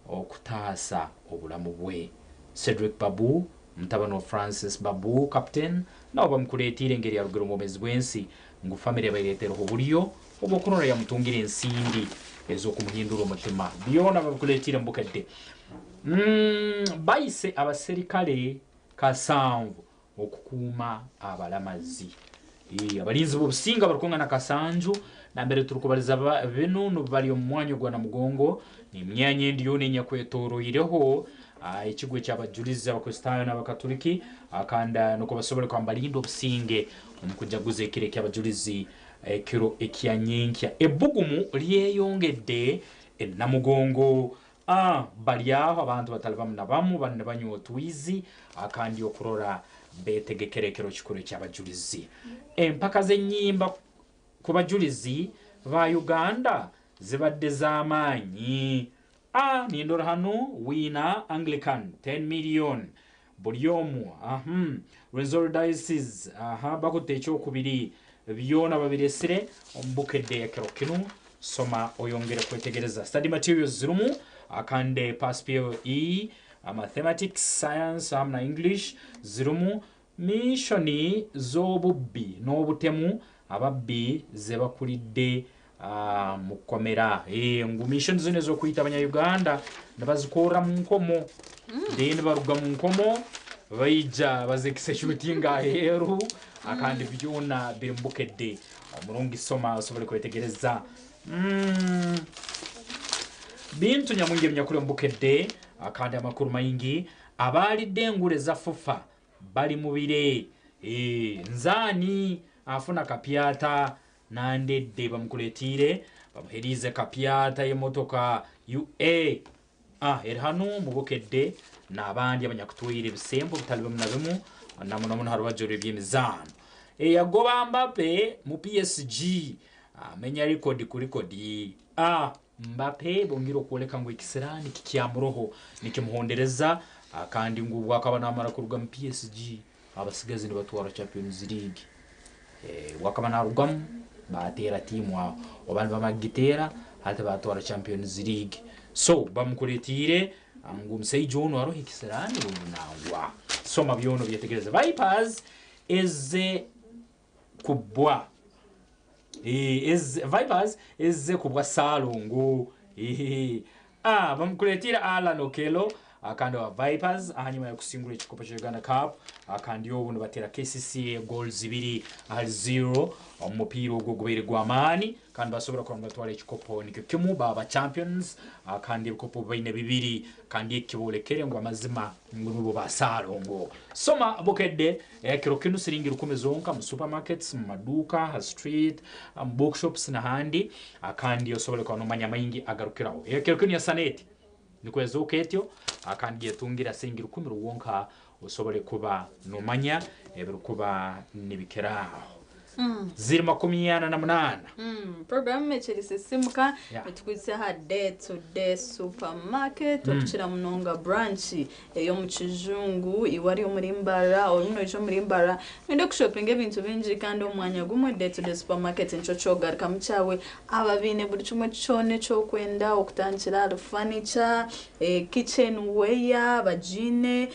[SPEAKER 6] okutaasa obulamu bwe. Cedric Babu mutabani wa Francis Babu Captain nabo bamukuletire engeri arugire omu bwomezi bwensi ngu famire ebairetereho oburyo obwokurora yamutungira ensimbi ez'okumuhindura omutima. Byona babikuletire omu Bukedde. Baise abaserikale kasanvu okukuuma abaramazi. Abalinzi b'obusinge abarukungana kasanju nambere turukubaliza binu nubo bali omu mwanya ogwa Namugongo n'emyanya endi yoona enyakwetoroireho ekigo eky'Abajulizi Abakristaayo n'Abakatuliki kandi nukwo basobole kuba nibalinda obusinge omu kujaguza ekiro eky'Abajulizi ekiro ekya nyenkya. Ebbugumu lyeyongedde e Namugongo. A Bali aho abantu batali bamu na bamu banu nibanywa otwizi kandi okurora betegekera ekiro kikuru eky'Abajulizi. Empaka z'enyimba ku Bajulizi ba Uganda zibadde z'amaanyi. A Nindora hanu Winner Anglican 10 million buri omu ahmm Rwenzori Diocese aha bakutte ekyokubiri byona babiresire omu Bukedde ekiro kinu soma oyongere kwetegereza. Study materials zirumu akande Pass PLE, Mathematics, Science hamu na English zirumu Miishoni z'obubbi n'obutemu ababbi zebakulidde mu kkomera. Ngu miishoni zinu ez'okwita abanya-Uganda nibazikorra mu nkomo then baruga mu nkomo baija bazekisecutinga aheeru kandi byona biri mu Bukedde. Omurungi soma osobole kwetegereza. Bintu nyamwingi ebinyakuli omu Bukedde kandi amakuru maingi. Abaalidde engule za FUFA bali mu bire. Nze ani afuna kapyata Nandedde bamukuletiire bamuheriize kapyata y'emotoka UA eri hanu mu Bukedde n'abandi abanyakutwaire ebisembo bitali bimu na bimu na muno muno ha rubaju rw'eby'emizaano. Eyagoba Mbappe mu PSG amenya rekodi ku rekodi. A Mbappe bongire okwoleka ngu ekisiraani kikyamuroho nikimuhondereza kandi ngu obwakaba namara kuruga mu PSG abasigazi nibatwara Champions League. Obwakaba narugamu bateera tiimu aho oba nibamara kugiteera hati batwara Champions League. So bamukuletiire ngu omusaija onu aroho ekisiraani rundi nangwa. Soma byona obyetegereze. Vipers eze kubwa Vipers ezze kubwa Ssalongo. Bamukuletiire Allan Okello Kandi aba Vipers ahanyuma y'okusingura ekikopo kya Uganda Cup, kandi obu nibatera KCCA goals 2-0 omu mupiira ogwo ogubaire gw'amaani, kandi basobora kuba nibatwara ekikopo nikyo kimu baba champions, kandi ebikopo baine bibiri, kandi eki kiboolekere ngu amazima ngu nibo basalongo. Soma Bukedde ekiro kinu siringi 1000 zonka mu supermarkets, mu maduuka, ha street, mu bookshops n'ahandi, kandi osobole kuba nomanya maingi agarukiraho. Ekiro kinu ya Saneeti nikwo ezooka etyo, kandi gyetungira siringi 1000 rwonka osobole kuba nomanya ebirikuba nibikiraho. Ziri 48.
[SPEAKER 7] Programu ekirisisimuka nitukwitsa aha Day to Day Supermarket, okukira munonga branch ey'omu Kijungu. Iwe ari omuri Mbarara, orimu noija omuri Mbarara, noyenda kushopinga ebintu bingi kandi omu mwanya gumwe, Day to Day Supermarket nikyo kyogarukamu kyawe. Aba baine buri kimwe kyona ekyokwenda, okutandikira ahari furniture, kitchen ware bagiine,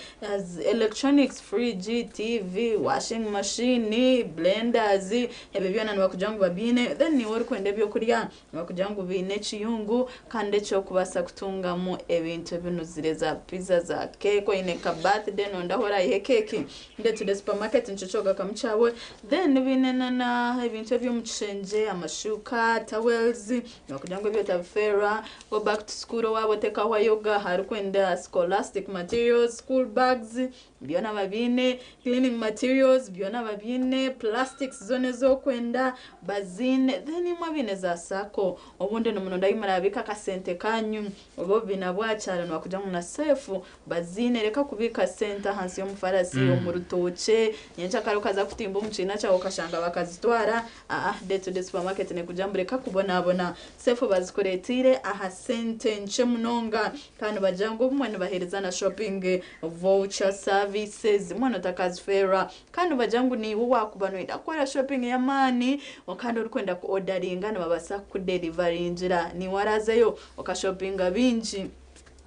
[SPEAKER 7] electronics, fridge, TV, washing machine, blenders, ebyo byona nibakugira ngu babiine. Then niiwe orikwenda ebyokurya, nibakugira ngu baine ekiyungu kandi eky'okubaasa kutungamu ebintu ebinuzire, za pizza, za cake, oine nka birthday noyenda ahu oraayihe keeki, Day to Day Supermarket nikyo kyogarukamu kyawe. Then baine na ebintu eby'omu kishengye, amashuuka, towels, nibakugira ngu ebyo otabifeerwa. Go back to school owaaba otekahwayoga, aharikwenda scholastic materials, school bags, byona babiine, cleaning materials byona babiine, plastics zoona ez'okwenda baziine. Then imwe abaine za SACCO, obundi nimuronda ahu murabiika akasente kanyu oba obubiina bwa kyaro, nibakugira ngu na seefu baziine. Reka kubiika sente ahansi y'omufarasi, omu rutookye, nyenkyakare okaza kutimba omu kiina kyawe okashanga bakazitwara. Aa, Day to Day Supermarket nekugira ngu reka kubonabona, seefu bazikureeteire aha sente nkye munonga. Kandi nibagira ngu obumwe nibaheereza na shopping voucher services mbwenu otakazifeerwa. Kandi nibagira ngu naiwe waakuba noyenda kukora shopping y'amaani kandi orikwenda ku odaringa, nibabaasa kukuderivaringira. Niiwe oraazeyo okashopinga bingi,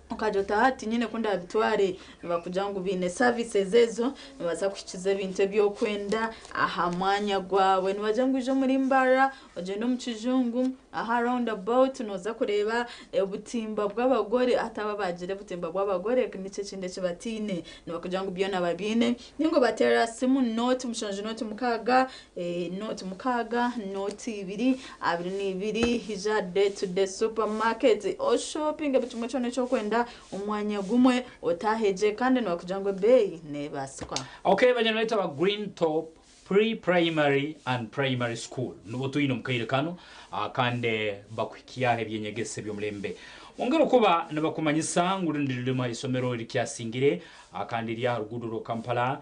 [SPEAKER 7] okagira oti aha tinyine ku ndaabitware, nibakugira ngu baine services ezo, nibabaasa kuhikiza ebintu ebi orikwenda aha mwanya gwawe. Nibagira ngu ija omuri Mbarara, ogyende omu Kijungu, aha round about nooza kureeba obutimba bw'abagore. Hati aba abaagira obutimba bw'abagore niki ekindi eki bataine? Nibakugira ngu byona babiine. Ninga obateerera aha simu 07 06 06 02 22. Ija Day to Day Supermarket oshopinge buri kimwe kyona eki orikwenda omu mwanya gumwe, otaahegye, kandi nibakugira ngu ebeeyi neebaasika.
[SPEAKER 6] Okay, banyoni baitu aba Green Top Pre-Primary and Primary School nubo twine omu kaire kanu, kandi bakuhikyaho eby'enyegesa eby'omulembe. Bongera okuba nibakumanyisa ngu rinu riri rimu ha isomero erikyasingire, kandi riri aha ruguudo rwa Kampala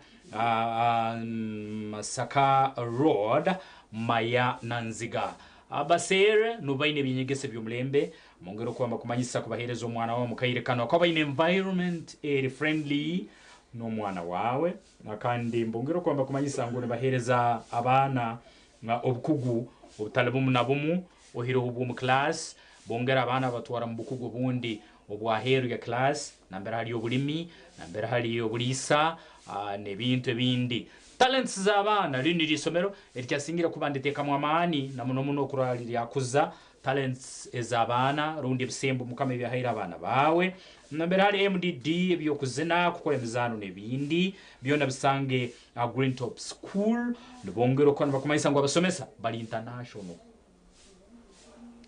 [SPEAKER 6] Masaka Road, Maya na Nziga. Abaseere nubo baine eby'enyegesa eby'omulembe. Bongera okuba nibakumanyisa kubaheereza omwana wawe omu kaire kanu akuba baine environment eri friendly n'omwana wawe. Kandi mbongera okuba nibakumanyisa ngu nibaheereza abaana obukugu obutali bumu na bumu oihireho obw'omu class. Bongera abaana babatwara mu bukugu obundi obw'aheeru ya class, nambere hali obulimi, nambere hali obuliisa n'ebintu ebindi. Talents z'abaana, rinu niryo isomero erikyasingire kuba nditeekamu amaani na muno muno okurora lyakuza talents ez'abaana rundi ebisembo Mukama ebi ahaire abaana baawe. Nambere hali MDD, eby'okuzina, kukora emizaano n'ebindi, byona bisange aha Green Top School. Nibongera okuba nibakumanyisa ngu abasomesa bari international.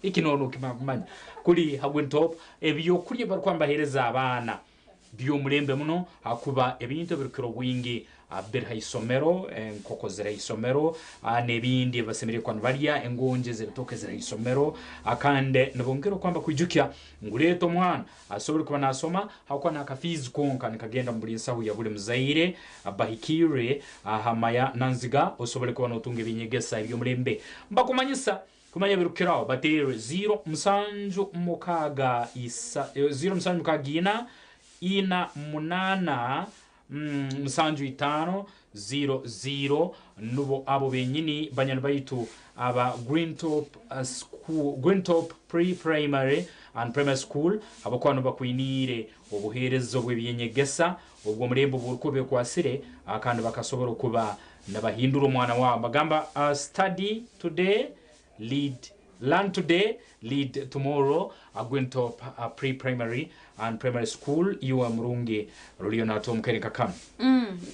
[SPEAKER 6] Eki nookimanya kuri ha Green Top, ebyokurya ebi barikuba nibaheereza abaana by'omulembe muno ahakuba ebintu ebirikukira obwingi biri ha isomero, enkoko ziri ha isomero n'ebindi ebi basemeriire kuba nibarya, engonje z'ebitooke ziri ha isomero. Kandi nibongera okuba nibakwijukya ngu reeta omwana asobole kuba naasoma ahakuba n'aka fiizi konka nikagenda omu buri nsaho ya buri muzaire. Bahikirre aha Maya na Nziga osobole kuba nootunga eby'enyegesa eby'omulembe. Nibakumanyisa Kumanya ebirikukiraho, bateerwe 0 7 6 0 7 6 4 4 8 7 5 0 0. Nubo abo benyini banyani baitu aba Green Top School, Green Top Pre-Primary and Primary School, abakuba nibakwiniire obuheereza obw'eby'enyegesa obw'omulembe obu orikuba obekwasire, kandi bakasobora okuba nibahindura omwana waabo. Nibagamba, Study today, lead, learn today, lead tomorrow. Green Top Pre-Primary And Primary School. Iwe murungi ruliyo natwe omukaire kakamu.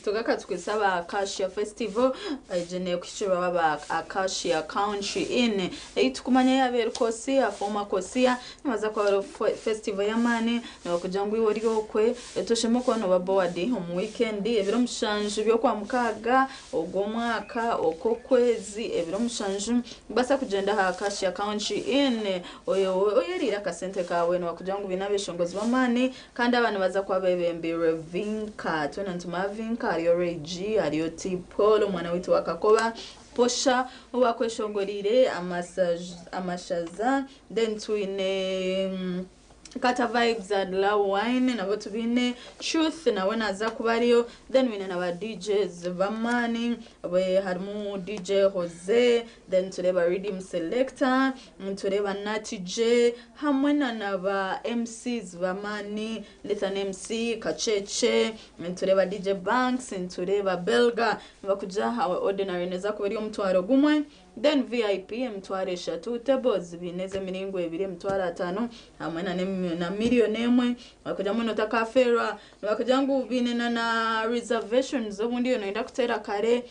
[SPEAKER 7] Tugaka tukwisa Acacia Festival egi nekuhikirwa aba Acacia Country Inn ei tukumanya yaba eri Kosia, former Kosia. Nibaza kuba hariho festival y'amaani, nibakugira ngu iwe ori okwe toshema okuba nooba bored omu weekend ebiro 7 by'okwamukaaga ogw'omwaka okw'okwezi ebiro 7 kubaasa kugyenda aha Acacia Country Inn oyeriire akasente kaawe. Nibakugira ngu baine abeshongozi b'amaani kandi aba nibaza kuba bebembeirwe Vinka. Twena nitumanya Vinka, hariyo Ray G, hariyo T Paul, omwana waitu wa Kakoba, Posha owakweshongoriire amashaza, then twine Kata Vibes and Love Wine nabo tubiine, Truth nawe naza kuba ariyo, then wine na ba DJs b'amaani harimu DJ Jose, then tureeba Rhythm Selector, tureeba Natty J hamwe na ba MCs b'amaani, Lithan MC, Kachece, nitureeba DJ Banks, nitureeba Belga. Nibakugira aha ordinary neza kuba eri 10,000, then VIP 30,000, tables biine ez'emiringo ebiri, 50,000 hamwe na 1,000,000. Bakugira ngu notakafeerwa, nibakugira ngu biine na reservations, obundi iyo noyenda kuteera kare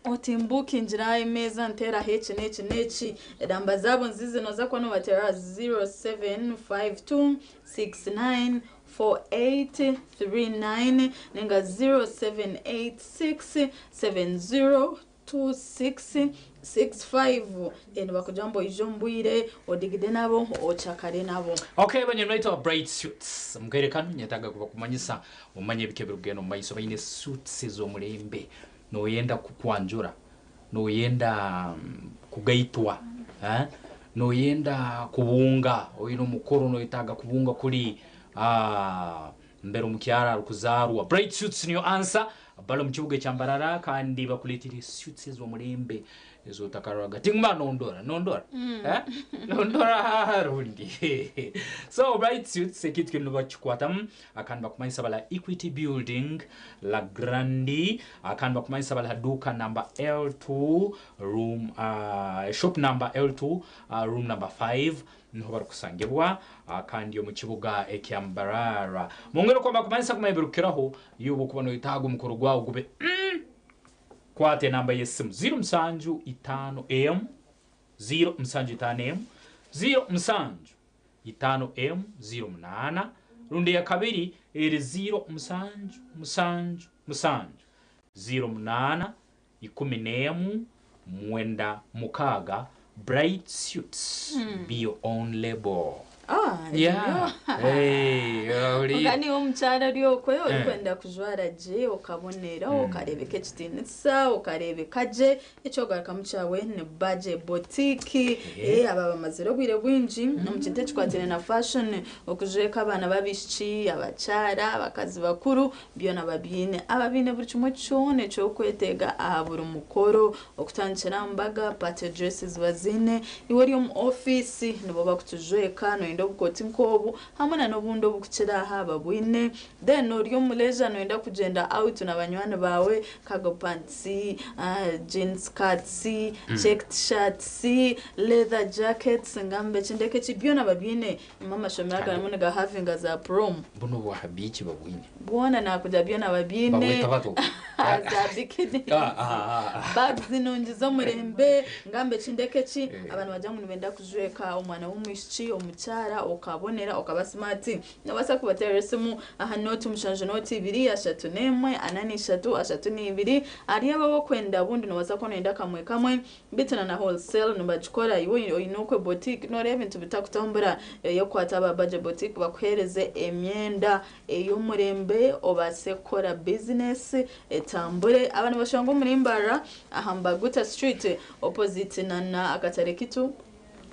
[SPEAKER 7] oti mbukingira emeeza nteeraho eki n'eki n'eki. Enamba zaabo nzizi, noza kuba nobateera 0752 69 4839 ninga 0786 70 2665. Nibakugira ngu oije omu bwire odigide nabo ocakare nabo.
[SPEAKER 6] Okay, banyamulaito wa Bright Suits, mukaire kanu nyetaaga kubakumanyisa omanye ebika ebirikugenda omu maiso. Baine suits ez'omulembe. Noyenda kukwanjura, noyenda kugaitwa, eh? Noyenda kubunga, oine omukoro noyetaaga kubunga kuri mbere omukyara arikuzaarwa, Bright Suits niyo answer. Bali omu kibuga ekya Mbarara kandi bakuleetera suits ez'omulembe ezotakaruraga. Tinguma nondora nondora, eh? Nondora rundi. So Bright Suits ekintu kinu nibakikwatamu kandi bakumanyisa bala Equity Building La Grandi, kandi bakumanyisa bala duka number L2 room, shop number L2, room number 5 niho barikusangibwa, kandi omu kibuga ekya Mbarara. Mungero kwamba kumanyisa kumanya yubo kuba noyetaaga omukoro gwawe gube kwata enamba y'essimu 075 m 075 m 075 m 08, rundi ya kabiri eri 077 7 08 11 96. Bright Suits, be your own label. Yeah. Hey,
[SPEAKER 7] Oga niwe omukyara ori okwe orikwenda kujwara gye okabonera okareebeka ekitiinisa okareebeka gye, ekyogarukamu kyawe ni Baje Boutique. Aba bamazire obwire bwingi omu kintu ekikwatire na fashion, okujweka abaana b'abaishiki, abakyara, abakazi bakuru, byona babiine. Aba biine buri kimwe kyona ekyokwetega aha buri mukoro, okutandikira aha mbaga, party dresses baziine. Iwe ori omu ofiisi nibo bakutujweka, noyenda obukooti nk'obu hamwe na n'obundi obukukira aha babwine. Then ori omu leisure noyenda kugyenda out na banywani baawe, cargo pants, jean skirts, checked shirts, leather jackets, ngambe ekindeka eki byona babiine. Imwe amashomero agarimu nigahavinga za prom,
[SPEAKER 6] Buno bwa beach babwine?
[SPEAKER 7] Bwona nakugira byona babiine.
[SPEAKER 6] Babweta bato?
[SPEAKER 7] Za bikini, bags nungi z'omurembe, ngambe ekindeka eki. Abantu bagira ngu nibenda kujweka omwana w'omwishiki, omukyara okabonera okaba smart, nobaasa kubateerera esimu aha 07 02 31 43 32. Ari abo abokwenda bundi nobaasa kuba noyenda kamwe kamwe, bitu na wholesale nibagikora. Iwe oine okwe boutique noreeba ebintu bitakutambura, yokwata aba Baje Boutique bakuheereze emyenda ey'omurembe obaase kukora business etambure. Abantu bashanga omuri Mbarara aha Mbaguta Street, opposite na akatare kitu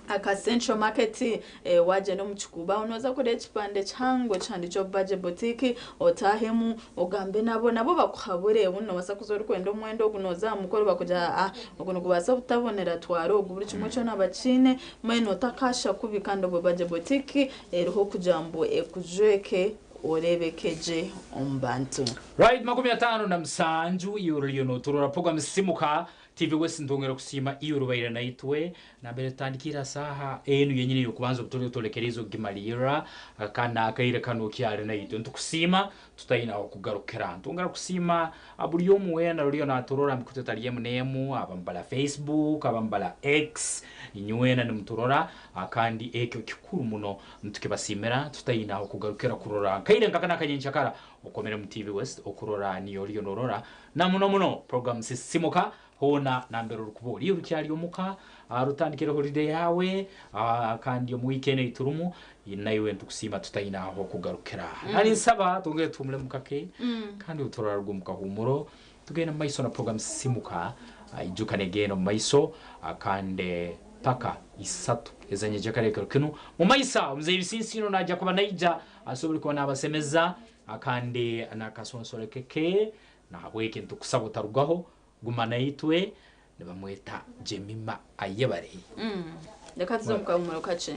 [SPEAKER 7] aka Central Market. Wagenda omu kikuubo noza kureba ekipande kihango kihandikyeho Baje Boutique, otahemu ogambe nabo, nabo bakuhabure. Obundi nobaasa kuza orikwenda omwenda ogu, noza aha mukoro bakugira, "Ah, ogu nigubaasa butabonera, twara ogu." Buri kimwe kyona bakiine mbwenu otakasha kubi. Kandi obwo Baje Boutique eriho kugira ngu ekujweke orebeke gye omu bantu.
[SPEAKER 6] Right, 57 yoroliyo noturora program Simuka. TV West ntongera kusiima iyo rubaire naitwe nambere tutandikira saha enu yenyini yokubanza obutuli otolekereza okugimalirra kana akaire kano kyali naitwe ntukusiima tutaina okugarukira. Ntongera kusiima buli omu wena ruliyo naturora mikutu etali emu n'emu, abambala Facebook, abambala X, inywena nimuturora, kandi ekyo kikuru muno ntukibasimira tutaina okugarukira kurora nkaire nkakana akanyenkyakara okomere mu TV West okurora niyo oriyo norora na muno muno program Sisimuka hoona nambere orikuba ori orukyari omuka, rutandikire holiday yawe, kandi omu weekend ei turimu naiwe nitukusiima tutaine aho kugarukira. Nari nsaba twongere tuhumuremu kake kandi obu turaruga omu kahuumuro tugende omu maiso na program Sisimuka, ijuka negenda omu maiso kandi paka isatu ezanyenkyakara ekiro kinu. Mu maiso aho Mzee Bisinsiino naija kuba naija asobole kuba nabasemeza kandi nakasonsoreke ke, nahabweki nitukusaba otarugaho, guma naitwe. Nibamweta Jemima Ayebare.
[SPEAKER 7] Reka tuze omu kahumuro kakye.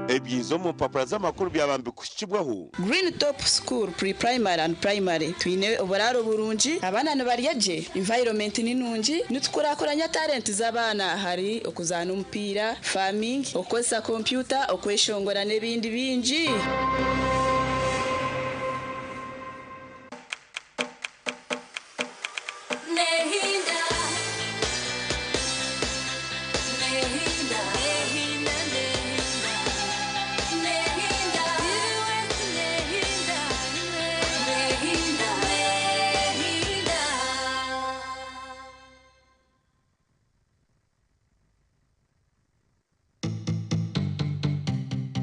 [SPEAKER 13] Ebyiza omu mpapura z'amakuru byaba nibikuhikibwaho.
[SPEAKER 14] Green Top School Pre-Primary and Primary twine oburaaro burungi, abaana nibarya gye, environment ni nungi, nitukurakuranya talent z'abaana hari okuzaana omupiira, farming, okukozesa kompyuta, okweshongora n'ebindi bingi.
[SPEAKER 8] Nehinda, nehinda, nehinda, nehinda, nehinda, nehinda, nehinda.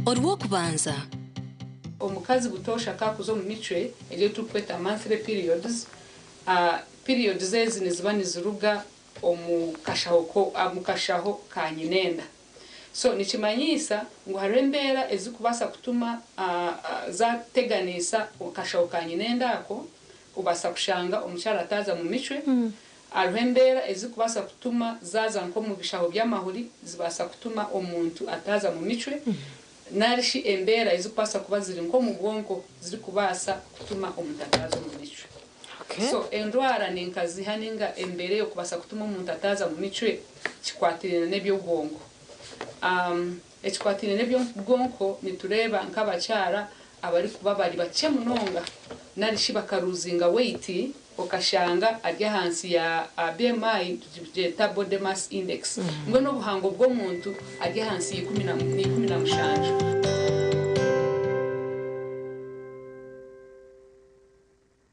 [SPEAKER 12] Orw'okubanza.
[SPEAKER 15] Omukazi butoosha kakuza omu micwe egyo turikweta monthly periods, periods ezi niziba niziruga omu kashaho ko omu kashaho ka nyinenda. So nikimanyiisa ngu hariho embeera ezikubaasa kutuma zateganiisa kashaho ka nyinenda ako, obaasa kushanga omukyara ataaza mu micwe. Hariho embeera ezikubaasa kutuma zaaza nk'omu bishaho by'amahuri, zibaasa kutuma omuntu ataaza mu micwe, narishi embeera ezikubaasa kuba ziri nk'omu bwonko zirikubaasa kutuma omuntu ataaza omu micwe. So endwara ninkaziha ninga embeera ey'okubaasa kutuma omuntu ataaza mu micwe kikwatiraine n'eby'obwonko. Ekikwatiraine n'eby'obwonko nitureeba nk'abakyara abarikuba bari bakye munonga narishi bakaruzinga weight, okashanga ari ahansi ya BMI, tugyeta body mass index, mbwenu obuhango bw'omuntu ari ahansi ya 17.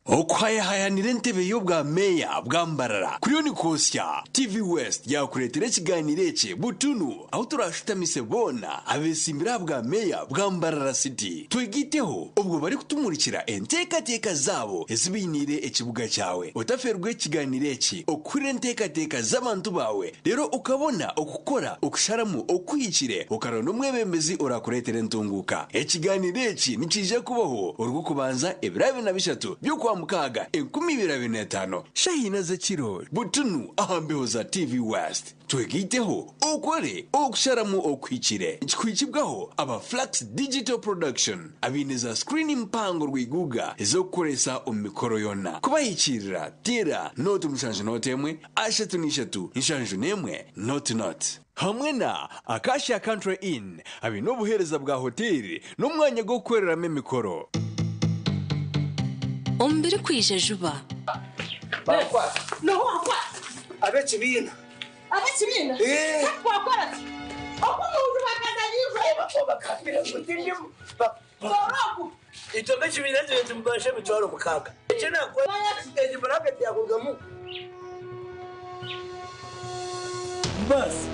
[SPEAKER 16] Okuhayahayanira entebe y'obwa meeya bwa Mbarara kuriyo nikwosya. TV West yakureetera ekiganiro eki butunu ahu turashutamise boona abeesimbire aha bwa meeya bwa Mbarara City. Twegaiteho obwo barikutumurikira enteekateeka zaabo ezi bainiire ekibuga kyawe. Otaferwa ekiganiro eki okuhurira enteekateeka z'abantu baawe reero okabona okukora okusharamu okuhikire okaronda omwebembezi orakureetera entunguuka. Ekiganiro eki nikiija kubaho Orw'okubanza ebiro 23 by'Okwamukaaga 2025 shaaha ina z'ekiro butunu aha mbeho za TV West. Twegaiteho okore okusharamu okuhikire. Nikikuhikibwaho aba Flux Digital Production abaine za screen mpango rwiguga ez'okukoresa omu mikoro yoona. Kubahikiirira teera 0 7 0 1 33 71 00. Hamwe na Acacia Country Inn abaine obuheereza bwa hoteeri n'omwanya gw'okukoreramu emikoro.
[SPEAKER 12] Omu birikwija juba.
[SPEAKER 17] Ab'ekibiina.
[SPEAKER 18] Ab'ekibiina.
[SPEAKER 17] Eh.
[SPEAKER 18] Twakora ki oku omuntu bakazanyirwe? Borogu.
[SPEAKER 17] Itwe b'ekibiina ekyo tumubasha 60,000. Ekyo nakora egi buraketi yakurugamu. Basi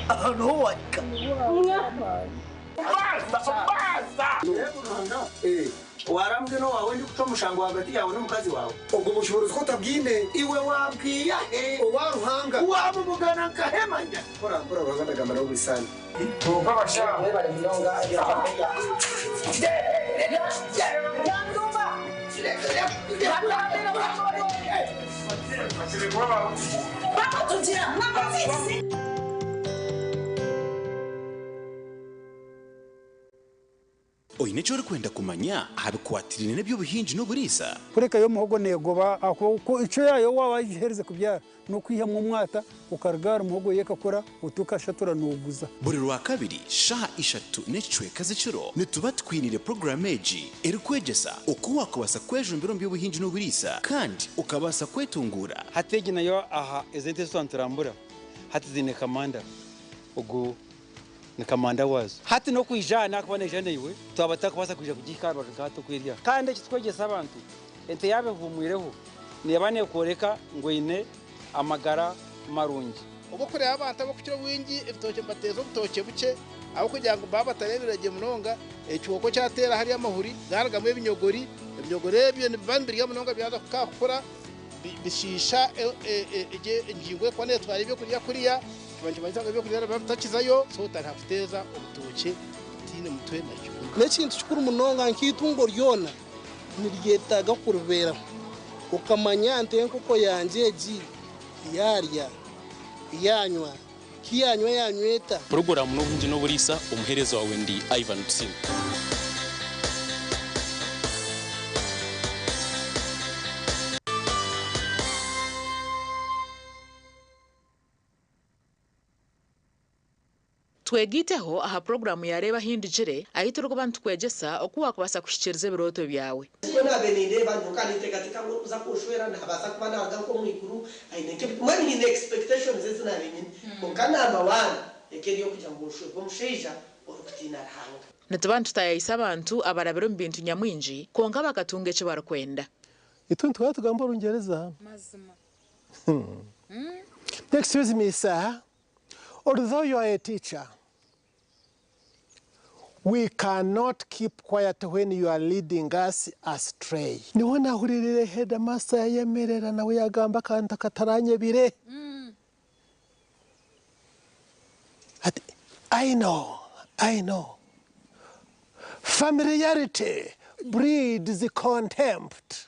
[SPEAKER 17] ahantu ho wahika.
[SPEAKER 19] Warambwe no wawe ndi kuca omushango hagati yawe n'omukazi wawe.
[SPEAKER 17] Ubwo bushobozi ko utabwine?
[SPEAKER 19] Iwe wabwiya he?
[SPEAKER 17] Owa Ruhanga.
[SPEAKER 19] Wamumugana nkahemanya.
[SPEAKER 17] Mpora mpora Ruhanga ndagamba nabo buri sani.
[SPEAKER 18] Bakutugira mwabazizi.
[SPEAKER 9] Oine eki orikwenda kumanya aha bikwatiraine n'eby'obuhingi n'oburiisa?
[SPEAKER 20] Kureka yo omuhogo neegoba ahabw'okuba icwe yaayo waaba wagiherize kubyara n'okwihamu omwata okaruga ahari muhogo yo ekakura oti okashatura nooguza.
[SPEAKER 9] Buri Rwakabiri shaaha ishatu n'ekicweka z'ekiro nituba tukwiniire puroguraamu egi erikwegyesa oku waakubaasa kwejumbira omu by'obuhingi n'oburiisa kandi okabaasa kwetunguura.
[SPEAKER 21] Hati egi nayo aha ezi ente ezi twaba niturambura hati ziine kamanda ogu ni kamanda waazo. Hati n'okwija aha naakuba naija naiwe twaba tutakubaasa kwija kugihika aha rubaju nka hati oku eri aha. Kandi eki tukwegyesa abantu, ente yaaba ehuumwireho neeba neekworeka ngu eine amagara marungi.
[SPEAKER 22] Obu orikureeba abantu abarikukira obwingi ebitookye nibateeza obutookye bukye ahabw'okugira ngu baaba batareebire gye munonga, ekihooko kyateera hariya amahuri gaarugamu ebinyogori, ebinyogori ebyo nibiba nibirya munonga byaza kukura bishiisha engingo erikuba neetwara ebyokurya kuriya, kiba nikimanyisa ngu ebyokurya nibiba bitakizayo, so otandika kuteeza obutookye butaine mutwe na kibunu.
[SPEAKER 23] N'ekintu kikuru munonga nk'eitungo ryona niryetaaga kuribeeraho okamanya nti enkoko yangye egi yaarya, yaanywa, ki yaanywa yaanywa eta?
[SPEAKER 24] Puroguraamu n'obuhingi n'oburiisa, omuheereza waawe ndi Ivan Tusiime.
[SPEAKER 25] Twegaiteho aha puroguraamu ya Reeba Ahindugire ahu turikuba nitukwegyesa oku waakubaasa kuhikiiriza ebirooto byawe.
[SPEAKER 26] Nikwo naabaire nindeeba nyowe nkaba ninteekateeka ngu orikuza kunshwera naabaasa kuba naaruga nk'omu iguru aine nk'ebi mbwenu nyine expectations ezi naabaire nyine kwonka number one eka eri ey'okugira ngu nshwerwe omushaija orikutiina Ruhanga.
[SPEAKER 25] Nituba nitutaayaayisa abantu abarabire omu bintu nyamwingi kwonka bakatunga eki barikwenda.
[SPEAKER 27] Itwe nituhora tugamba Orungyereza.
[SPEAKER 28] Mazima.
[SPEAKER 27] Excuse me, sir. Although you are a teacher, we cannot keep quiet when you are leading us astray. Niho nahuririire headmaster yayemerera nawe yagamba akantu akataranyebire. Ati, I know, I know. Familiarity breeds contempt.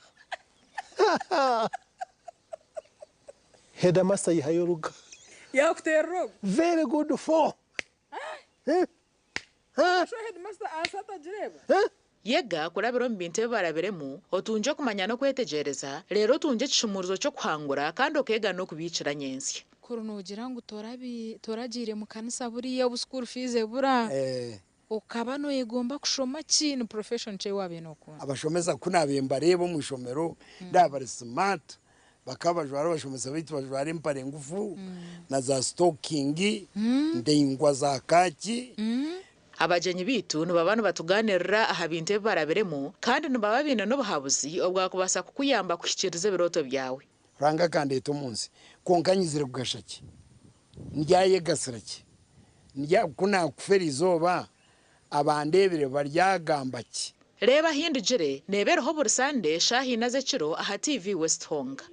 [SPEAKER 27] Headmaster yihayo oruga.
[SPEAKER 28] Yakuterera ogu.
[SPEAKER 27] Very good for. Eh? Eh?
[SPEAKER 28] Sho headmaster ansi atagireba.
[SPEAKER 27] Eh?
[SPEAKER 25] Yega kurabira omu bintu ebi barabiremu, otungye okumanya n'okwetegyereza, reero otungye ekishumuurizo ky'okuhangura kandi okeega n'okubiikira nyentsya.
[SPEAKER 28] Kuri noogira ngu toragiire mu kanisa buriya obu school fees ebura, okaba nooyegomba kushoma ki? Ni profession ki ei waabaire nookunda?
[SPEAKER 29] Abashomesa ku naabaire mbareeba omu ishomero ndaaba bari smart, bakaba bajwara abashomesa baitu bajwara empare ngufu na za sitokingi ndaingwa za kaaki.
[SPEAKER 25] Abagyenyi baitu nibaba nibatugaaniirira aha bintu ebi barabiremu kandi nibaba baine n'obuhabuzi obwakubaasa kukuyamba kuhikiiriza ebirooto byawe.
[SPEAKER 29] Ruhanga akandeeta omu nsi, kwonka nyizire kugasha ki? Ndyayegasira ki? Ndya, ku naakufa eriizooba, abandeebire baryagamba ki?
[SPEAKER 25] Reeba Ahindugire neeba eriho buri Sande shaaha ina z'ekiro aha TV West Honga.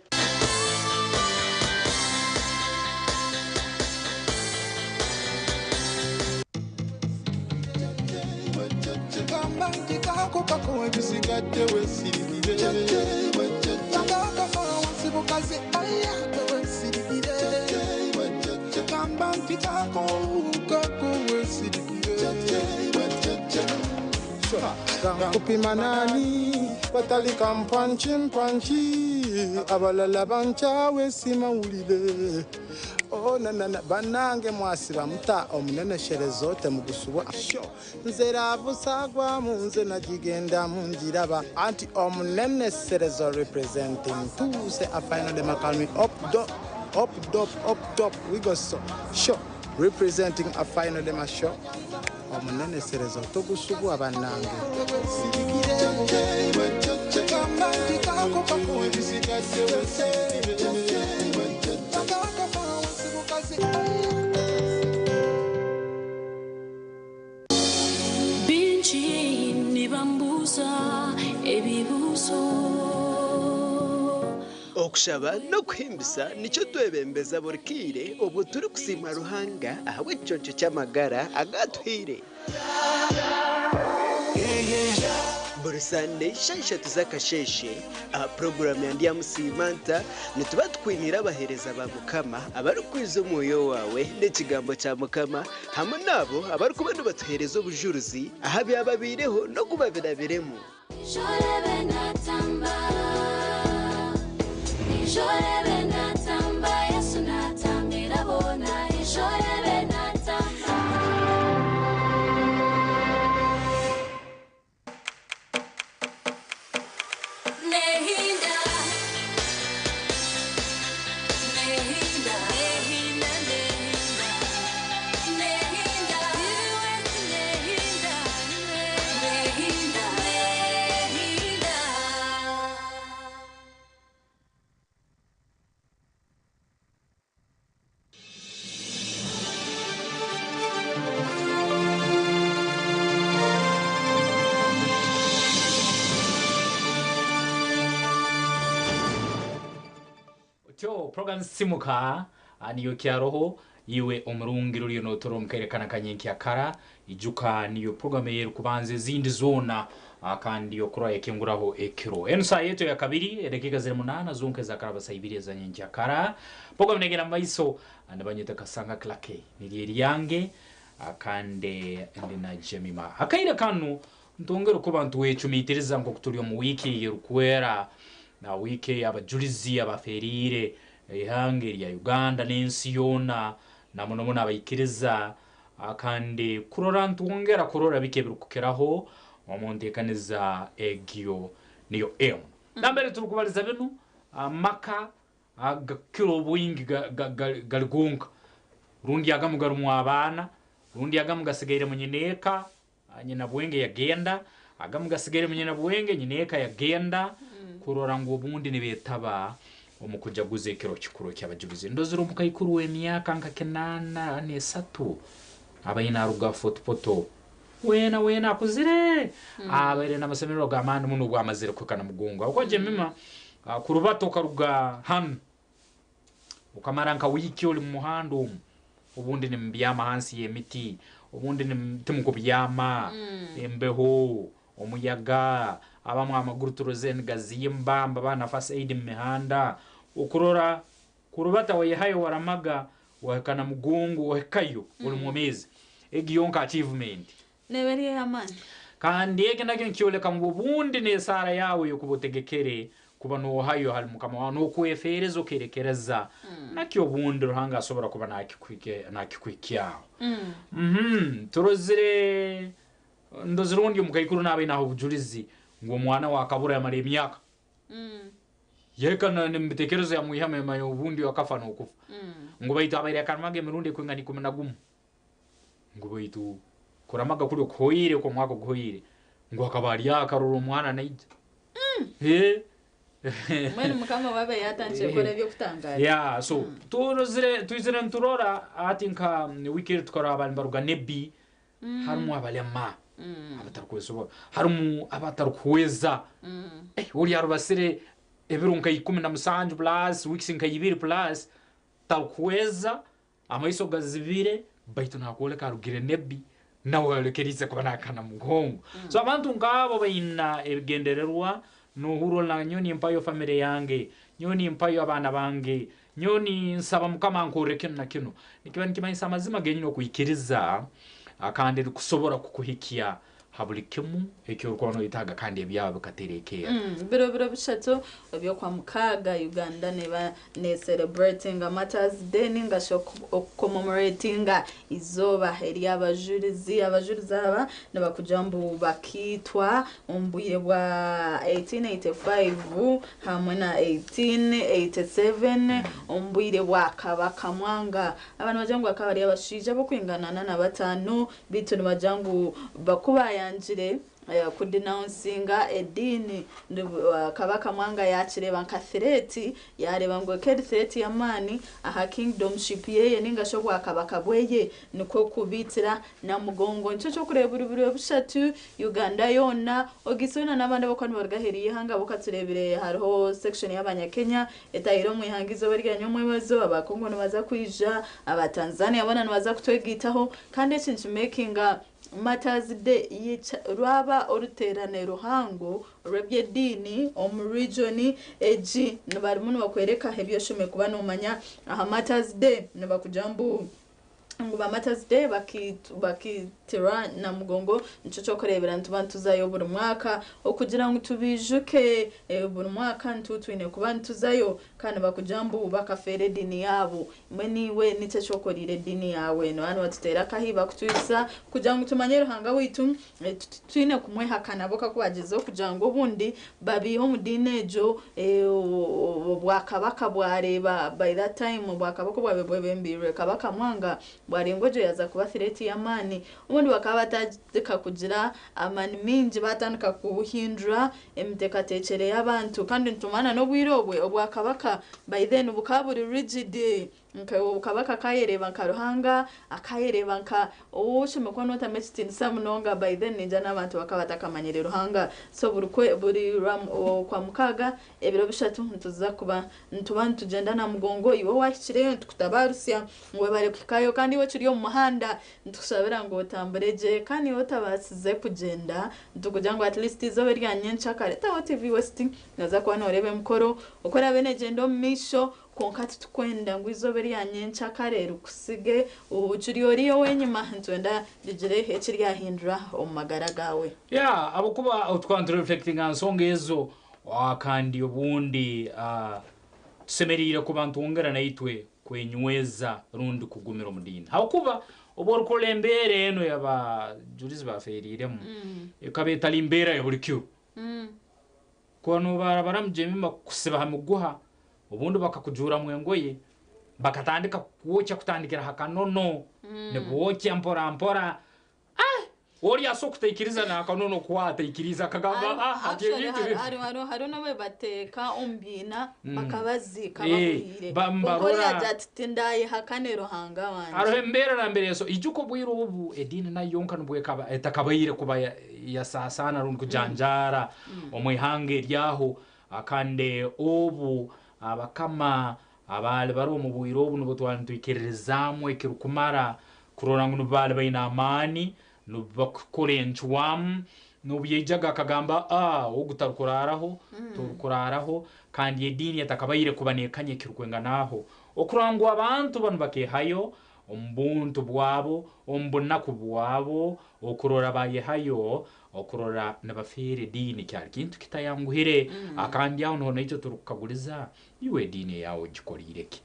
[SPEAKER 30] Kupima nani batalika mpanchi mpanchi abalala bankyawe simawulire oh, na, na, na. Banange mwasiba muta omunenesherezo temugusubwa sho nze ravusagwamu nze nagigendamu ngiraba anti omuneneserezo representing tuse a final demakalmi up do up dop up top we go so sho representing a final dema show omuneneserezo togusubwa banange.
[SPEAKER 8] Bingi nibambuuza ebibuuzo.
[SPEAKER 31] Okushaba n'okuhimbisa nikyo twebembeza buri kaire obwo turikusiima Ruhanga ahabw'ekiconco ky'amagara agu atuhaire. Buri Sande shaaha ishatu z'akasheeshe aha puroguraamu ya Ndyamusiima Nta, nituba tukwiniire abaheereza ba Mukama abarikwiza omwoyo waawe n'ekigambo kya Mukama hamwe n'abo abarikuba nibatuheereza obujurizi aha byababaireho n'oku babirabiremu.
[SPEAKER 1] Otyo program Simuka niyo kyaroho iwe omurungi ruriyo notora omu kaire kanu akanyenkyakara ijuka niyo program ey'erukubanza ezindi zoona kandi okurora ekinguraho ekiro. Enu saaha yaitu eyakabiri edakiika ziri munaana zonka ezakaraba saa ibiri eza nyenkyakara. Program negenda mu maiso nibanyeta Kasanga Clarke niryo eryange kandi ndi na Jemima. Akaire kanu ntwongere kuba nitwecumitiriza nk'oku tuli omu wiiki eyerukwera na wiiki ey'abajurizi abaferiire ihanga erya Uganda n'ensi yoona na muno muno abaikiriza kandi kurora ntwongera kurora biki ebirukukiraho omu nteekaniza egyo niyo emu. Nambere turukubaliza binu amaka agakukira obwingi gali gonka rundi agamu garumu abaana rundi agamu gasigairemu nyineeka nyina bwenge yagenda agamu gasigairemu nyina bwenge nyineeka yagenda kurora ngu obundi nibetaba omu kujaguza ekiro kikuru eky'abajulizi. Ndozire omukaikuru w'emyaka nka 83 abaine aruga Fort Portal weena weena akuzire abaire n'amasemererwa g'amaani muno obu amazire kuhika Namugongo. Habwokuba Jemima kurubata okaruga hanu okamara nka wiiki oli mu muhanda omu obundi nimubyama hansi y'emiti obundi timukubyama embeho omuyaga abamu amaguru turozere nigazimba nibaba na first aid mu mihanda okurora kurubata wayehayo waramaga wahika Namugongo wahikayo oli mwomeezi egi yonka achievement.
[SPEAKER 2] Neeba eri ey'amaani.
[SPEAKER 1] Kandi eki nakyo nikyoleka ngu obundi n'esaara yaawe ey'okuba otegekere kuba noohayo hali Mukama waawe n'okwefeereza okeerekereza, nakyo obundi Ruhanga asobora kuba naakikuhikyaho. Turozire, ndozire ondi omukaikuru naaba aine aha obujulizi ngu omwana we akabura yamara emyaka. Yahika n'omu bitekerezo yamwihamu yamanya obundi akafa n'okufa. Ngu baitu abaire akaramaga emirundi ekwingana 11. Ngu baitu kuramaga kuli okuhoire okw'omwaka oguhoire ngu akaba ali aho akarora omwana naija. Eh.
[SPEAKER 2] Mbwenu Mukama waaba yaatandikire kukora eby'okutangaara.
[SPEAKER 1] Yeah, so turozire twizire niturora hati nka wiiki eri tukarora abali nibaruga Nebbi harimu abalema abatarukwesobora harimu abatarukuhweza eh, oli arubasire ebiro nka 17 plus weeks nka ibiri plus tarukuhweza amaiso gazibire baitu nakwoleka arugire Nebbi nawe ayolekeriize kuba naakana mugongo. So abantu nk'abo baina ebigendererwa nohurra oli nyowe nimpayo famire yange, nyowe nimpayo abaana bange, nyowe ninsaba Mukama ankorre kinu na kinu. Nikiba nikimanyisa amazima genyini okwikiriza kandi erikusobora kukuhikya ha buli kimu eki orukuba noyetaaga kandi ebyawe bikaterekerra.
[SPEAKER 2] Biro biro bishatu eby'okwamukaaga Uganda neeba ne celebratinga Martyrs Day ninga shi okucommemoratinga eizooba ery'abajurizi. Abajurizi aba nibakugira mbu bakaitwa omu bwire bwa 1885 hamwe na 1887 omu bwire bwa Kabaka Mwanga. Aba nibagira ngu bakaba bari abashaija b'okwingana na bataano beitu nibagira ngu ku baayangire kudenouncinga ediini Kabaka Mwanga yaakireeba nka threat yaareeba ngu eka eri threat y'amaani aha kingdomship yeye ninga shi obwakabaka bweye nikwo kubaitira Namugongo. Nikyo ky'okureeba buri biro bishatu Uganda yoona ogaitse hoona n'abandi abarikuba nibaruga aheeru y'eihanga ahabw'okuba tureebire hariho section y'abanyakenya etahire omu ihanga eizooba erya nyomwebazo, aba Congo nibaza kwija, aba Tanzania boona nibaza kutwegaitaho kandi eki nikimakinga. Martyrs Day rwaba oruteerane ruhango rw'eby'ediini omu region egi. Nibarimu nibakworeka ebi oshemereire kuba noomanya aha Martyrs Day. Nibakugira mbu ngu ba Martyrs Day bakiitirwa Namugongo nikyo ky'okureebera nituba nituzayo buri mwaka okugira ngu tubiijuke. Buri mwaka nituba twine kuba nituzayo kandi nibakugira mbu bakafeera ediini yaabo. Mbwenu iwe niki eki okoreire ediini yaawe? Nibaba nibatuteera akahi bakutwitsa kugira ngu tumanye Ruhanga waitu. Titwine kumwehakana bo kakuba bagyezaho kugira ngu obundi babaihe omu diini egyo obwakabaka bwareeba by that time obwakabaka obwabaire bwebembeirwe Kabaka Mwanga bwareeba ngu egyo yaaza kuba threat y'amaani. Obundi bakaba batandika kugira amaani maingi batandika kuhindura emiteekateekyere y'abantu kandi nitumanya n'obwire obwe obwakabaka by then bukaba buri rigid. Nka kabaka akayereeba nka Ruhanga, akayereeba nka ou oshemereire kuba notamu ekitiinisa munonga by then ningira n'abantu bakaba batakamanyire Ruhanga. So buri kwe buri Rwakwamukaaga ebiro bishatu nituza kuba nituba nitugyenda na mugongo iwe owaahikireyo nitukutabaarusya ngu webare kuhikayo kandi iwe okiri omu muhanda nitukushabira ngu otambure gye kandi iwe otabaasize kugyenda nitukugira ngu at least eizooba erya nyenkyakare taho TV West nooza kuba nooreeba emikoro oku eraabe neegyenda omu maisho. Kwonka titukwenda ngu eizooba erya nyenkyakare rikusige okiri oriya ow'enyima. Nitwenda rigire eki ryahindura omu magara gaawe.
[SPEAKER 1] Yeah, ahabw'okuba twaba nitureflectinga aha nsonga ezo kandi obundi tusemeriire kuba nitwongera naitwe kwenyweza rundi kugumira omu diini. Ahabw'okuba obu orikurora embeera enu ey'abajurizi baafeeriiremu, ekaba etari mbeera ya buri kiro. Ku nobarabaramu Jemima kukusiba ha miguha, obundi bakakujuuramu engoye, bakatandika kukwokya kutandikira ha kanono, nibookya mpora mpora. Ah! Ori asobola kutaikiriza n'akanono kukwata aikiriize akagamba, ah, hati
[SPEAKER 2] Actually,
[SPEAKER 1] ebintu binu.
[SPEAKER 2] hariho hariho n'obu bateeka omu biina bakabaziika
[SPEAKER 1] Eh,
[SPEAKER 2] bahuriire. Kwonka
[SPEAKER 1] mbarora.
[SPEAKER 2] ori yaagira ati tindayehakane Ruhanga wangye.
[SPEAKER 1] Hariho embeera nambere eso ijuka obwire obu ediini nayo yonka nubwo ekaba etakabaire kuba yasaasaana rundi kujanjaara omu ihanga eryaho. Kandi obu abakama abaali baroho omu bwire obu nubwo twali nitwikiririzaamu ekirukumara kurora ngu nubo baali baine amaani, nubo bakukora encwamu. N'obu yaijaga akagamba, A, ogu tarukuraaraho, torukuraaraho, kandi ediini etakabaire kuba neekanya ekirukwingana aho. Okurora ngu abantu banu bakeehayo omu buntu bwabo, omu bunaku bwabo, okurora bayehayo, okurora nibafeera ediini kyali kintu kitayanguhire. Kandi aho niho naitwe turikukaguliza, iwe ediini eyaawe ogikoriire ki?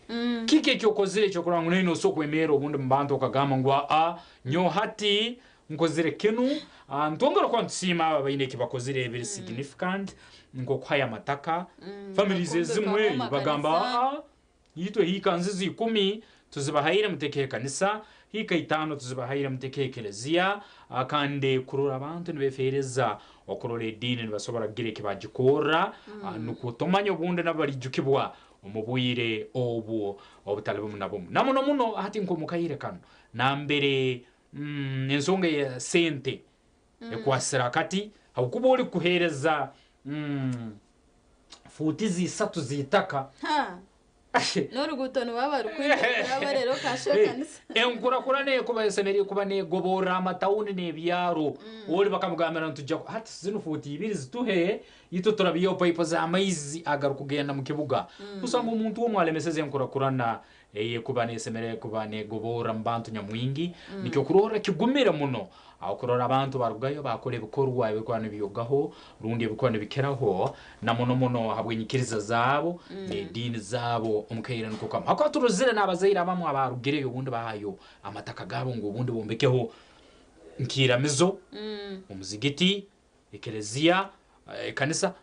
[SPEAKER 1] Kiki eki okozire ekyokurora ngu naiwe nosobora kwemerra obundi omu bantu okagamba ngu aa, nyowe hati nkozire kinu? Nitwongera kuba nitusiima abo abaine eki bakozire ebiri significant nk'okuhayo amataka. Families ezimwe bagamba aa, Itwe hiika nzizi ikumi tuzibahaire mutekeho ekanisa, hiika itaano tuzibahaire mutekeho ekeleziya, kandi kurora abantu nibefeereza okurora ediini nibasobora kugira eki bagikorra, nukwo tomanya obundi nabo baliijukibwa omu bwire obu obutali bumu na bumu. Na muno muno hati nk'omu kaire kanu nambere ensonga eya sente ekwasire akati, habwokuba oli kuheereza fuuti ziisatu z'itaka.
[SPEAKER 2] Ha! N'oruguuto nibaba barikwija kuraba reero okashusha ekanisa.
[SPEAKER 1] Enkurakurana ekuba esemeriire kuba negoborra amatawuni n'ebyaro. Oli bakamugambira ngu tujja hati zinu fuuti ibiri zituhe itwe turabiihaho paipu z'amaizi agarukugenda mu kibuga. Osanga omuntu omu alemeseze enkurakurana ey'ekuba nesemerire kuba negoborra mu bantu nyamwingi. Nikyo kurorra kigumire muno Aho kurora abantu barugayo baakora ebikorwa ebirikuba nibyogaho rundi ebirikuba nibikiraho na muno muno habw'enyikiriza zaabo n'ediini zaabo omu kaire niko kamu. Habwokuba turozire n'abazaire abamu abaarugireyo obundi bahayo amataka gaabo ngu obundi bombekeho nk'iramizo, omuzigiti, ekeleziya, ekanisa.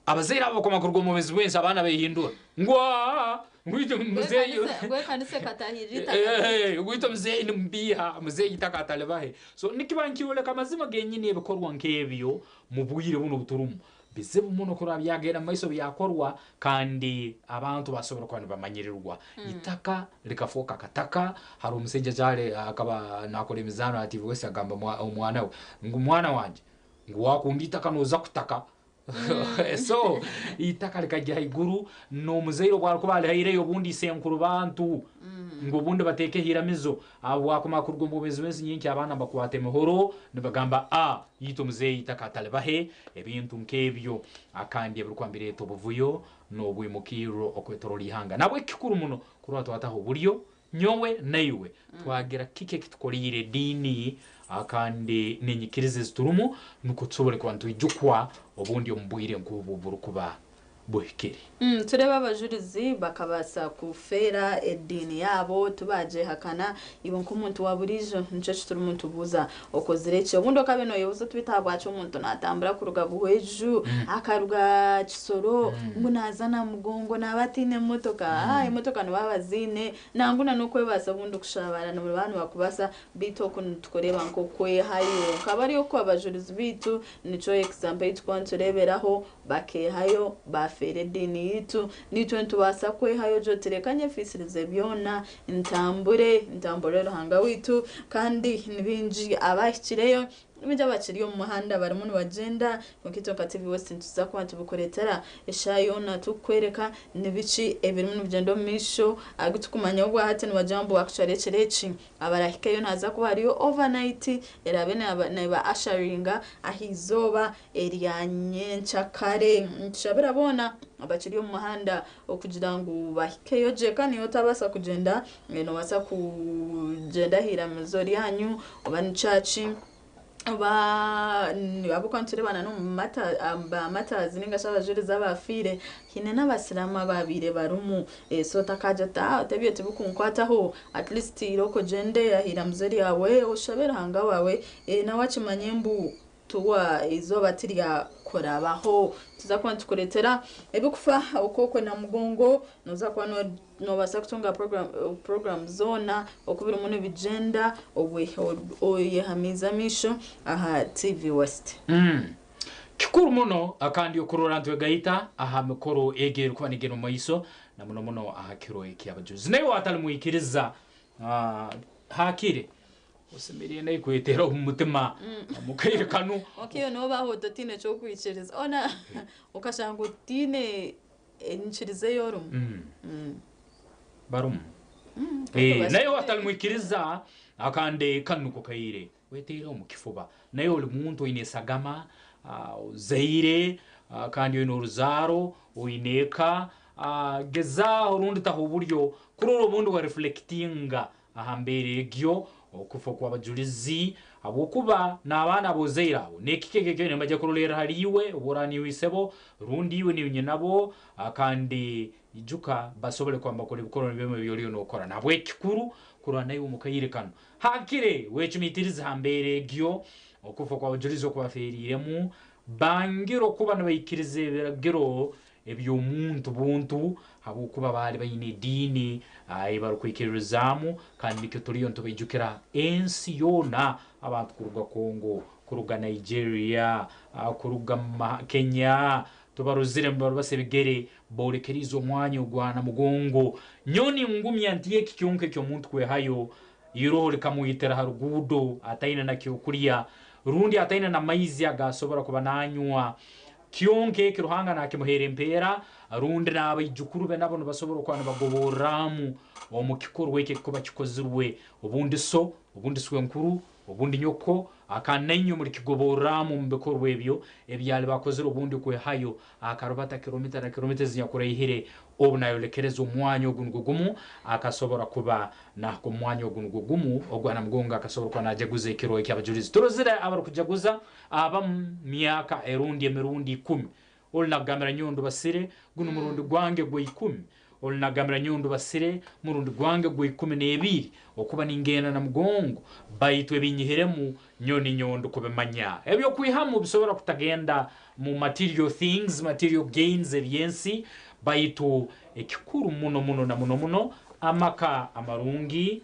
[SPEAKER 1] Abazaire abo bakoma kuruga omu bwomeezi bw'ensi abaana behindura ngu aa ngu itwe muzeeyi
[SPEAKER 2] Ngu ekanisa ekatahirira itaka ryaitu.
[SPEAKER 1] Ngu itwe muzeeyi nimubiiha muzeeyi itaka atalibahe. So nikiba nikyoleka amazima genyini ebikorwa nk'ebyo mu bwire bunu obuturumu bizibu muno kurora byagenda mu maiso byakorwa kandi abantu basobora kuba nibamanyirirwa. Itaka likafooka akataka. Haroho omusaija kyali akaba nakora emizaano aha TV West agamba omwana we ngu mwana wangye ngu wakunda itaka noza kutaka. So eitaka rikagya haiguru n'omuzaire obu arikuba arihaireyo obundi isenkuru bantu ngu obundi bateekeho iramizo bwakumara kuruga omu bwomeezi bw'ensi nyenkya abaana nibakwata emihoro nibagamba a itwe muzeeyi eitaka ataribahe ebintu nk'ebyo akandi ebirikuba nibireeta obuvuyo n'obwimukirro okwetoroora ihanga. Nahabweki kikuru muno kurora twataho oburyo Nyowe naiwe twagira kiki eki tukoliire ediini kandi n'enyikiriza ezi turumu nukwo tusobole kuba nitwijukwa obundi omu bwire nk'obu oburukuba buhikire.
[SPEAKER 2] Nitureeba abajurizi bakabaasa kufeera ediini yaabo tibagyehakana. Iwe nk'omuntu wa buriijo nikyo eki turimu nitubuuza, okozire ki? Obundi okaaba nooyebuuza oti beitu ahabwaki omuntu naatambura kuruga Buhweju akaruga Kisoro ngu naaza Namugongo naaba ataine motoka? Aa emotoka nibaba baziine Nangwa na n'okwebaasa obundi kushabaara nibaba nibakubaasa beitu oku nitukureeba nk'okwehayo. Nka bari oku abajurizi beitu nikyo example ei turikuba nitureeberaho bakeehayo baafeera ediini yaitu. Naitwe nitubaasa kwehayo ogire oti reka nyefiisirize byona ntambure, ntamburire Ruhanga waitu kandi nibaingi abahikireyo. Baingi abakiri omu muhanda barimu nibagyenda, kwonka itwe nka TV West nituza kuba nitubikureetera eshaaha yoona turikukworeka ni biki ebirimu nibigyenda omu maisho. Agu turikumanya obwa hati nibagira ngu actually ekiro eki abarahikeyo nihaza kuba hariyo overnight eraabe neeba usharinga aha izooba erya nyenkyakare. Nitushabira boona abakiri omu muhanda okugira ngu bahikeyo gye kandi naiwe otabaasa kugyenda Noobaasa kugyenda aha iramizo ryanyu oba ni church oba ahabw'okuba nitureeba na n'omu ba martyrs ninga shi abajurizi abaafiire haine n'abasiraamu abaabaire barimu. So otakaagira oti aah ebyo tibikunkwataho at least irooko ogyende aha iramizo ryawe oshabe Ruhanga waawe nawe akimanye mbu Tuwa eizooba tiryakurabaho. Nituza kuba nitukureetera ebikufa okwo na mugongo. Noza kuba nobaasa kutunga puroguramu zoona oku birimu nibigyenda obwe oyehamiize amaisho aha TV West.
[SPEAKER 1] Kikuru muno kandi okurora nitwegaita aha mikoro egi erikuba negenda omu maiso na muno muno aha kiro eky'abajulizi. Naiwe watali mwikiriza hakire Osemeriire nawe kwetera omu mutima omu kaire kanu.
[SPEAKER 2] Ok iwe nooba aho oti otaine ky'okwikiriza hoona okashanga otaine enyikiriza ei orimu.
[SPEAKER 1] Barimu. Nawe otarimwikiriza akandi kanu niko kaire weteire omu kifuba. Nawe ori muntu oine esagama, ozaire kandi oine oruzaaro, oine eka, gezaaho rundi taho oburyo kurora obundi wa reflectinga Aha mbeera egyo, okufa okw'abajurizi, habwokuba n'abaana ab'ozaire abo n'ekika ekyo kyona nibaija kurolerra hali iwe obu oraaba niiwe isebo rundi iwe niiwe nyinabo, kandi ijuka basobole kuba nibakora ebikorwa nibyo bimu ebi oliyo nookora. Nahabweki kikuru kurora naiwe omu kaire kanu. Hakire wecumiitirize ha mbeera egyo, okufa okw'abajurizi oku bafeeriiremu, bangire okuba nibaikiriza ebiragiro eby'omuntu buntu habwokuba baali baine ediini ei barukwikiririzaamu kandi nikyo tuliyo nitubaijukira ensi yoona abantu kuruga Congo, kuruga Nigeria, kuruga Kenya tubarozire nibarubasa ebigere boolekeriize omwanya ogwa Namugongo. Nyowe ningumya nti eki kyonka eky'omuntu kwehayo iroho likamwitira ha ruguudo ataine na kyokulya rundi ataine na maizi ag'asobora kuba nanywa. Kyonka eki Ruhanga nakimuheera empeera, rundi n'abaijukuru be nabo nibasobora okuba nibagoborramu omu kikorwa eki ekikuba kikozirwe, obundi so, obundi swenkuru, obundi nyoko, kandi nainywe mulikigoborramu omu bikorwa ebyo ebyaliba akozire obundi kwehayo akarubata kilomita na kilomita ezinyakuraihire obu nayolekereza omwanya ogu nugwo gumu akasobora kuba nahika omu mwanya ogu nugwo gumu ogwa Namugongo akasobora kuba najaguza ekiro eky'abajulizi. Turozire abarukujaguza Abamu myaka erundi emirundi ikumi. Oli nagambira nyowe ndubasire, gunu murundi gwange gwa ikumi. Oli nagambira nyowe ndubasire, murundi gwange gwa 12 okuba ningenda na mugongo, baitu ebinyihiremu nyowe ninyowe ndukubimanya. Ebyokwihamu bisobora kutagenda mu material things, material gains eby'ensi, baitu ekikuru muno muno na muno muno amaka amarungi,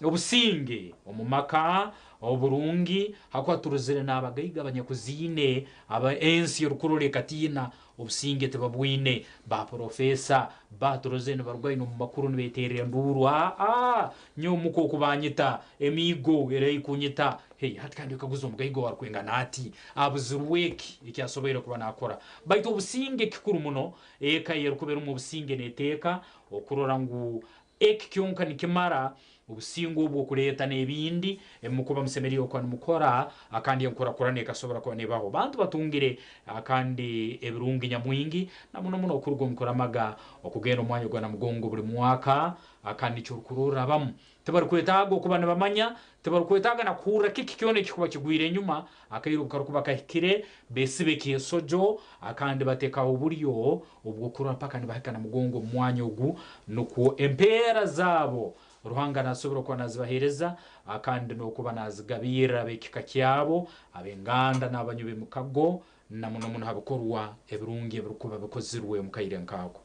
[SPEAKER 1] Obusinge omu maka oburungi, hakuba turozere n'abagaiga abanyakuziine aba ensi erukurora ekatiina. Obusinge tibabwine. Ba porofesa baturoze nibaruga ino omu makuru nibeterera enduuru, Aa, nyowe omuka oku banyita, emiigo eri haihi kunyita. Hey, hati kandi okaguza omugaiga owarikwingana ati, abuzirwe ki eki asoboire kuba nakora? Baitu obusinge kikuru muno. Eka eyerikuba erimu obusinge neteeka okurora ngu eki kyonka nikimara obusinge obwo okureeta n'ebindi ebi mukuba musemeriire kuba nimukora kandi enkurakurana ekasobora kuba nebaho. Bantu batungire kandi ebirungi nyamwingi na muno muno okuruga omu kuramaga okugenda omu mwanya gwa Namugongo buri mwaka kandi nikyo orukurorra abamu Tibarikwetaaga okuba nibamanya, tibarikwetaaga na kuhurra kiki kyona ekirikuba kigwire enyuma, akaire obu karukuba kahikire, besiba ekyesojo, kandi batekaho obulyo obw'okurora paka nibahika na mugongo omu mwanya ogu, nukwo empeera zaabo Ruhanga nasobora kuba nazibaheereza, kandi n'okuba nazigabirra ab'ekika kyabo, ab'enganda n'abanywi b'emikago, na muno muno ha bikorwa ebirungi ebirukuba bikozirwe omu kaire nk'ako.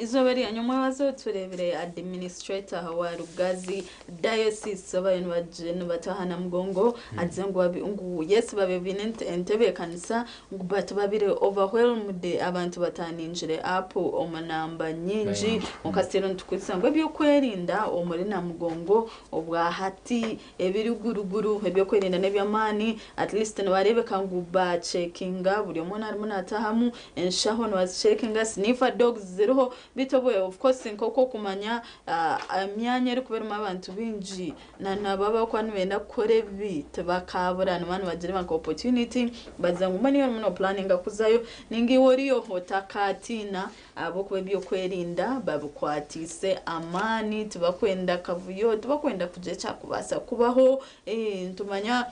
[SPEAKER 2] Izooba rya nyomwebazo tureebire administrator wa Lugazi Diocese abayo nibataaha Namugongo agize ngu ngu yes babe baine entebeekanisa ngu but babire overwhelmed abantu bataningire up omu namba nyingi kwonka still nitukwitsa ngu eby'okwerinda omuri Namugongo obwahati Ebiri guruguru eby'okwerinda n'eby'amaani, at least nibareebeka ngu baacekinga buri omwe arimu naatahamu, enshaho nibazicekinga, sniffer dogs ziriho, beitu obwe of course nk'oku okumanya emyanya erikuba erimu abantu baingi na nabo abarikuba nibenda kukora ebibi tibakaabura nibaba nibagireeba nka opportunity bagira ngu mbwenu iwe orimu noopuraninga kuzayo nainga iwe oriyo otakaatiina Ahabw'okuba eby'okwerinda babikwatiise amaani, tibakwenda kavuyo, tibakwenda kugira ekyakubaasa kubaho. Nitumanya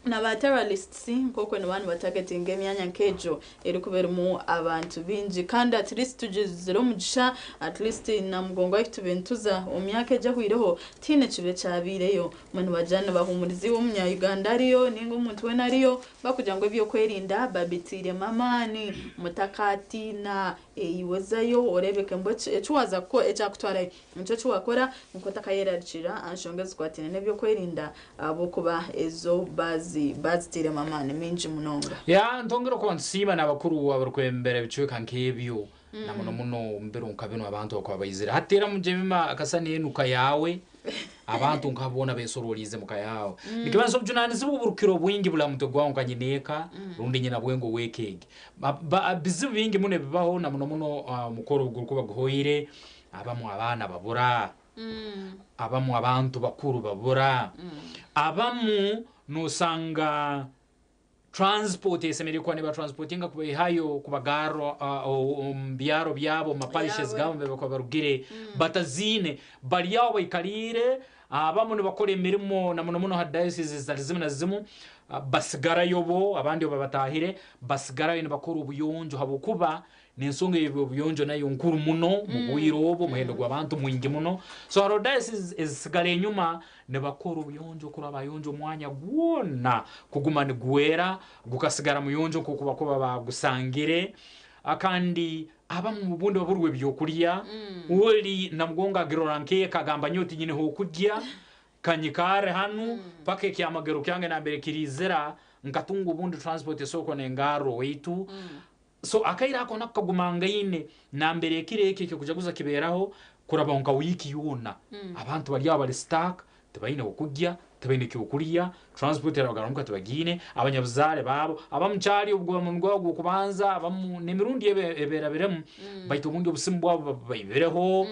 [SPEAKER 2] na ba terrorists nk'okwo nibaba nibatargetinga emyanya nk'egyo erikuba erimu abantu baingi. Kandi at least tugizire omugisha, at least Namugongo ahu tube nituza omu myaka egi ehweireho, tihaine kibi ekyabaireyo. Mbwenu nibagira nibahuumuriza iwe omunya Uganda ariyo nainga omuntu weena ariyo, Bakugira ngu eby'okwerinda babitairemu amaani, mutakatiina. Iwe zayo oreebeke ngu eki waaza kukora, ekyakutwarayo nikyo eki waakora, kwonka otakayerarikirira aha nshonga ezikwataine n'eby'okwerinda ahabw'okuba ezo baazitairemu amaani maingi munonga.
[SPEAKER 1] Ya, ntongera okuba nitusiima n'abakuru abarikwebembera ebicweka nk'ebyo, na muno muno omu biro nka binu abantu abakuba baizire. Hati teeramu Jemima akasani enuka yaawe. Abantu nk'abo boona besoroliize muka yaawe. Nikimanyisa obujunanizibwa oburukukira obwingi buli ha mutwe gwawe nka nyineeka rundi nyinabwenge ow'eka egi. Bizibu bingi muno ebibaho na muno muno omukoro obu gurukuba guhoire, abamu abaana babura, abamu abantu bakuru babura, abamu nosanga Transport esemeriire kuba nebatransportinga kubaihayo kubagarra omu byaro byabo omu maparishes gaabo mbere bakuba barugire bataziine bari aho baikaliire abamu nibakora emirimo na muno muno ha diocese ezitali zimu na zimu basigarayo bo abandi obu babatahire basigarayo nibakora obuyonjo habwokuba N'ensonga ey'eby'obuyonjo nayo nkuru muno mu bwire obu, omuhendo gw'abantu mwingi muno. So haroho diocese ezisigara enyuma nibakora obuyonjo kurora bayonja omwanya gwona kuguma nigwera, gukasigara muyonjo nk'oku bakuba bagusangire. Kandi abamu obundi baburwa ebyokulya, oli Namugongo agirora nk'eka agamba nyowe tinyine h'okurya, kanyikarre hanu paka ekyamagero kyange nambere kiriizira nkatunga obundi transport esobora kuba nengarra owaitu. So akaire ako nako kagumangaine nambere ekiro eki eky'okujaguza kibeeraho kurabaho nka wiiki yoona. Abantu bari aho bari stuck, tibaine h'okurya, tibaine ky'okurya, transport erabagaruka muka tibagiine, abanyabuzaare baabo, abamu kyari obu guba murundi gwabo gw'okubanza, abamu n'emirundi eberabiremu, baitu obundi obusimu bwabo babaibireho,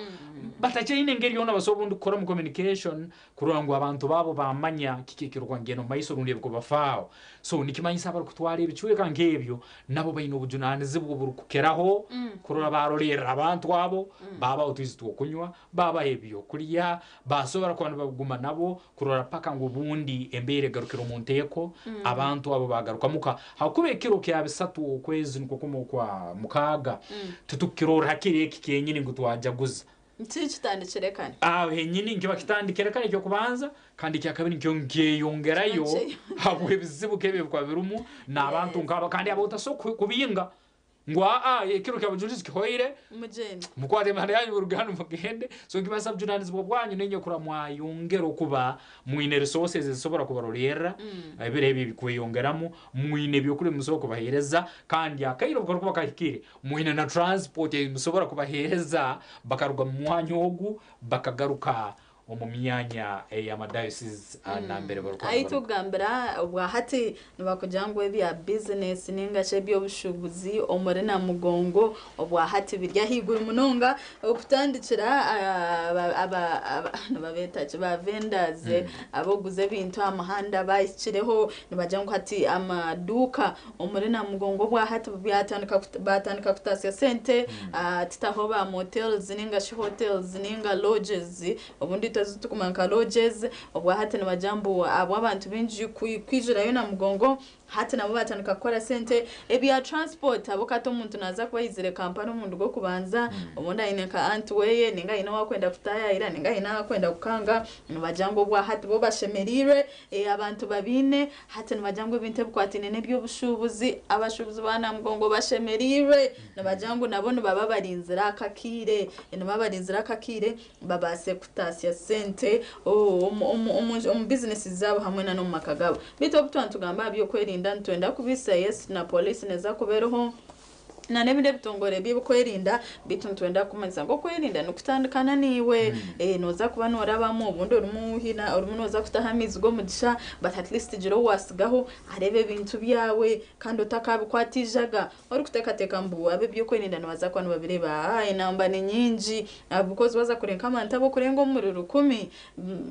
[SPEAKER 1] batakyaine engeri yoona basobora obundi kukoramu communication Kurora ngu abantu baabo baamanya kiki ekirukuba nikigenda omu maiso rundi ebirukubafaaho. So nikimanyisa abarukutwara ebicweka nk'ebyo nabo baine obujunanizibwa oburukukiraho kurora baarolerra abantu abo, baabaha otwizi tw'okunywa, baabaha ebyokulya, baasobora kuba nibaguma nabo kurora paka ngu obundi embeera egarukire omu nteeko, abantu abo baagaruka muka. Habwokuba ekiro kya bisatu okwezi nukwo kumu okwa mukaaga, titukukirorra ha kiro eki kyenyini ngu twajaguza.
[SPEAKER 2] Niki kitandikire kare?
[SPEAKER 1] Aho henyini nikiba kitandikire kare eky'okubanza, kandi ekyakabiri nikyo nikyeyongerayo habw'ebizibu nk'ebi ebikuba birumu n'abantu nk'abo kandi abo otasobora kubinga. Ngu aa ekiro ky'abajulizi kihoire,
[SPEAKER 2] Mugyende.
[SPEAKER 1] Mukwate emihanda yanyu muruge hanu mugende. So nikimanyisa bujunanizibwa bwanyu nainywe kurora mwayongera okuba mwine resources ezisobora kubarolerra ebiro ebi ebikweyongeramu, mwine ebyokulya ebi musobora kubaheereza, kandi akaire obu karukuba kahikire mwine na transport ei musobora kubaheereza bakaruga mu mwanya ogu bakagaruka omu myanya ey'ama diocese nambere barukuba
[SPEAKER 2] Ahi
[SPEAKER 1] nibaruga.
[SPEAKER 2] tukugambira obwahati nibakugira ngu ebya bizinesi ningashi eby'obushubuzi omuri Namugongo obwahati biri ahaiguru munonga okutandikira aba nibabeeta ki ba vendors abarikuguza ebintu aha muhanda bahikireho nibagira ngu hati amaduuka omuri Namugongo obwahati batandika kutasya sente tutaho ba motels ningashi hotels ninga lodges Obundi itwe ezi turikumanya nka lodges, obwahati nibagira mbu ahabw'abantu baingi kwijurayo Namugongo, hati nabo batandika kukora sente. Ebya transport ahabw'okuba hati omuntu naaza kuba aizire Kampala omurundi gw'okubanza, obundi aine nka aunt weye ninga haine ou arikwenda kutaayaayira ninga haine ahu arikwenda kukanga, nibagira ngu obwahati bo bashemereirwe, abantu babaine, hati nibagira ngu ebintu ebikwataine n'eby'obushuubuzi, abashuubuzi ba Namugongo bashemereirwe, nibagira ngu nabo nibaba barinzire aka akaire, nibaba barinzire aka akaire babaase kutaasya sente omu bizinesi zaabo hamwe n'omu maka gaabo. Beitu obu twaba nitugamba aha by'okwerinda nitwenda kubisa yes na pooriisi neeza kuba eriho n'ebindi ebitongore eby'okwerinda beitu nitwenda kukumanyisa ngu okwerinda nikutandika naiwe. Nooza kuba noorabamu obundi orimu haine orimu nooza kutaha amaizi g'omugisha but at least gira ou waatsigaho areebe ebintu byawe kandi otakabikwata eijaga. Orikuteekateeka mbu ab'eby'okwerinda nibaza kuba nibabireeba, haa enamba ni nyingi because waaza kureeba nk'abantu abarikurenga omuri rukumi,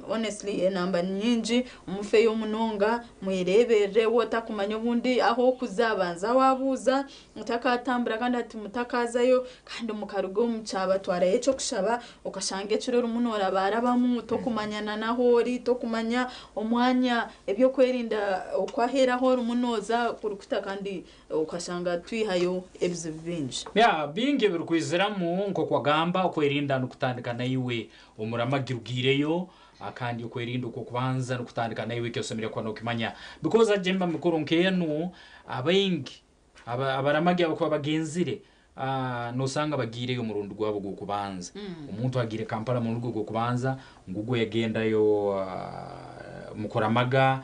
[SPEAKER 2] honestly enamba ni nyingi, mufeyo munonga mwereeberere waaba otakumanya obundi ahu orikuza banza waabuuza otakatambura kandi hati mutakaazayo kandi mukaruga omu kyabatwarayo eky'okushaba okashanga ekiro orimu noorabarabamu tokumanya n'ahu ori, tokumanya omwanya eby'okwerinda oku aheeru ahu orimu nooza kurikuta kandi Okashanga twihayo ebizibu bingi.
[SPEAKER 1] Yeah, bingi ebirikwiziramu nk'oku wagamba, okwerinda nikutandika naiwe omuramagi rugiireyo kandi okwerinda okw'okubanza nikutandika naiwe eki osemeriire kuba nokimanya because hati emba mikuru nk'enu abaingi abaramagi abakuba bagenzire nosanga bagiireyo omurundi gwabo gw'okubanza. Omuntu agiire Kampala murundi gwe gw'okubanza ngugwo yagendayo mukuramaga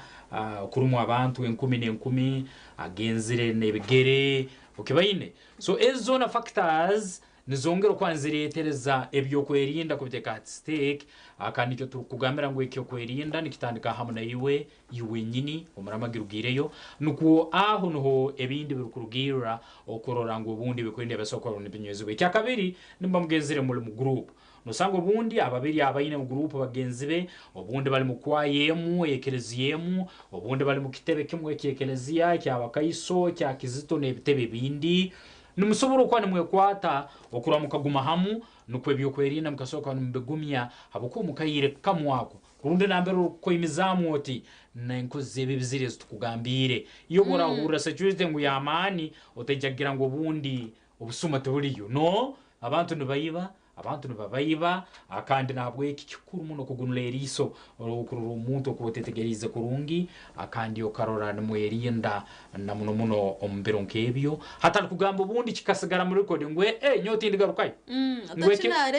[SPEAKER 1] okurumu abantu enkumi n'enkumi agenzire n'ebigere okibaine so ezo zoona factors nizongera okuba nizireetereza eby'okwerinda kubiteeka at stake kandi nikyo turikukugambira ngu eky'okwerinda nikitandika hamu naiwe iwe wenyini omuramagi rugiireyo nukwo aho niho ebindi birikurugiirra okurora ngu obundi ebyokwerinda byasobola kuba nibinywezibwa. Ekyakabiri nimuba mugenzire muri mu group Nosanga obundi ababiri abaine mu guruupu bagenzi be, obundi bali mu kwaya emu ey'ekelezia emu, obundi bali mu kitebe kimu eky'ekelezia, eky'Abakaiso, ekya Kizito n'ebitebe ebindi. Nimusobora okuba nimwekwata okurora mukaguma hamu nukwo eby'okwerinda mukasobora kuba nimubigumya habwokuba omu kaire kamu ako rundi nambere orukukoimizaamu oti n'enkozi z'ebibi ziri ezi tukugambiire. Iwe obu orahurra security ngu y'amaani otaija kugira ngu obundi obusuma tiburiyo. No, abantu nibaiba, Abantu nibabaiba, kandi nahabweki kikuru muno kugunura eriiso okurora omuntu okuba otetegeriize kurungi kandi okarora nimwerinda na muno muno omu biro nk'ebyo. Hatali kugamba obundi kikasigara mu record ngu eh nyowe tindigarukayo.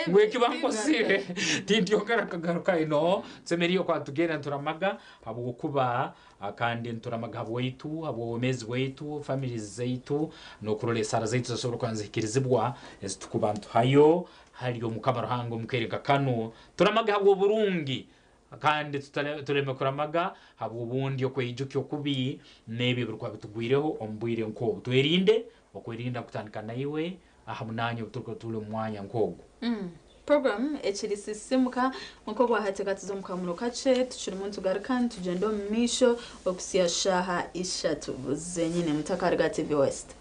[SPEAKER 1] Ngu eki bankozire tindyongera kugarukayo. No, tusemeriire kuba nitugenda nituramaga habwokuba Kandi nituramaga habwaitu, habw'obwomeezi bwaitu, families zaitu, n'okurora esaara zaitu zasobora kuba nizihikirizibwa ezitukuba nituhayo hali Omukama Ruhanga omu kaire nka kanu. Turamaga habw'oburungi kandi tuleme kuramaga habw'obundi okweijukya okubi n'ebi ebirikuba bitugwireho omu bwire nk'obu. Twerinde, okwerinda kutandika naiwe ahamu nanye obu turikuba turi omu mwanya nk'ogu.
[SPEAKER 2] Program ekiri sisimuka nk'obwahati katuze omu kamuro kakye tukirimu nitugaruka nitugyenda omu maisho okuhitsya shaaha ishatu zenyine. Mutakaruga TV West.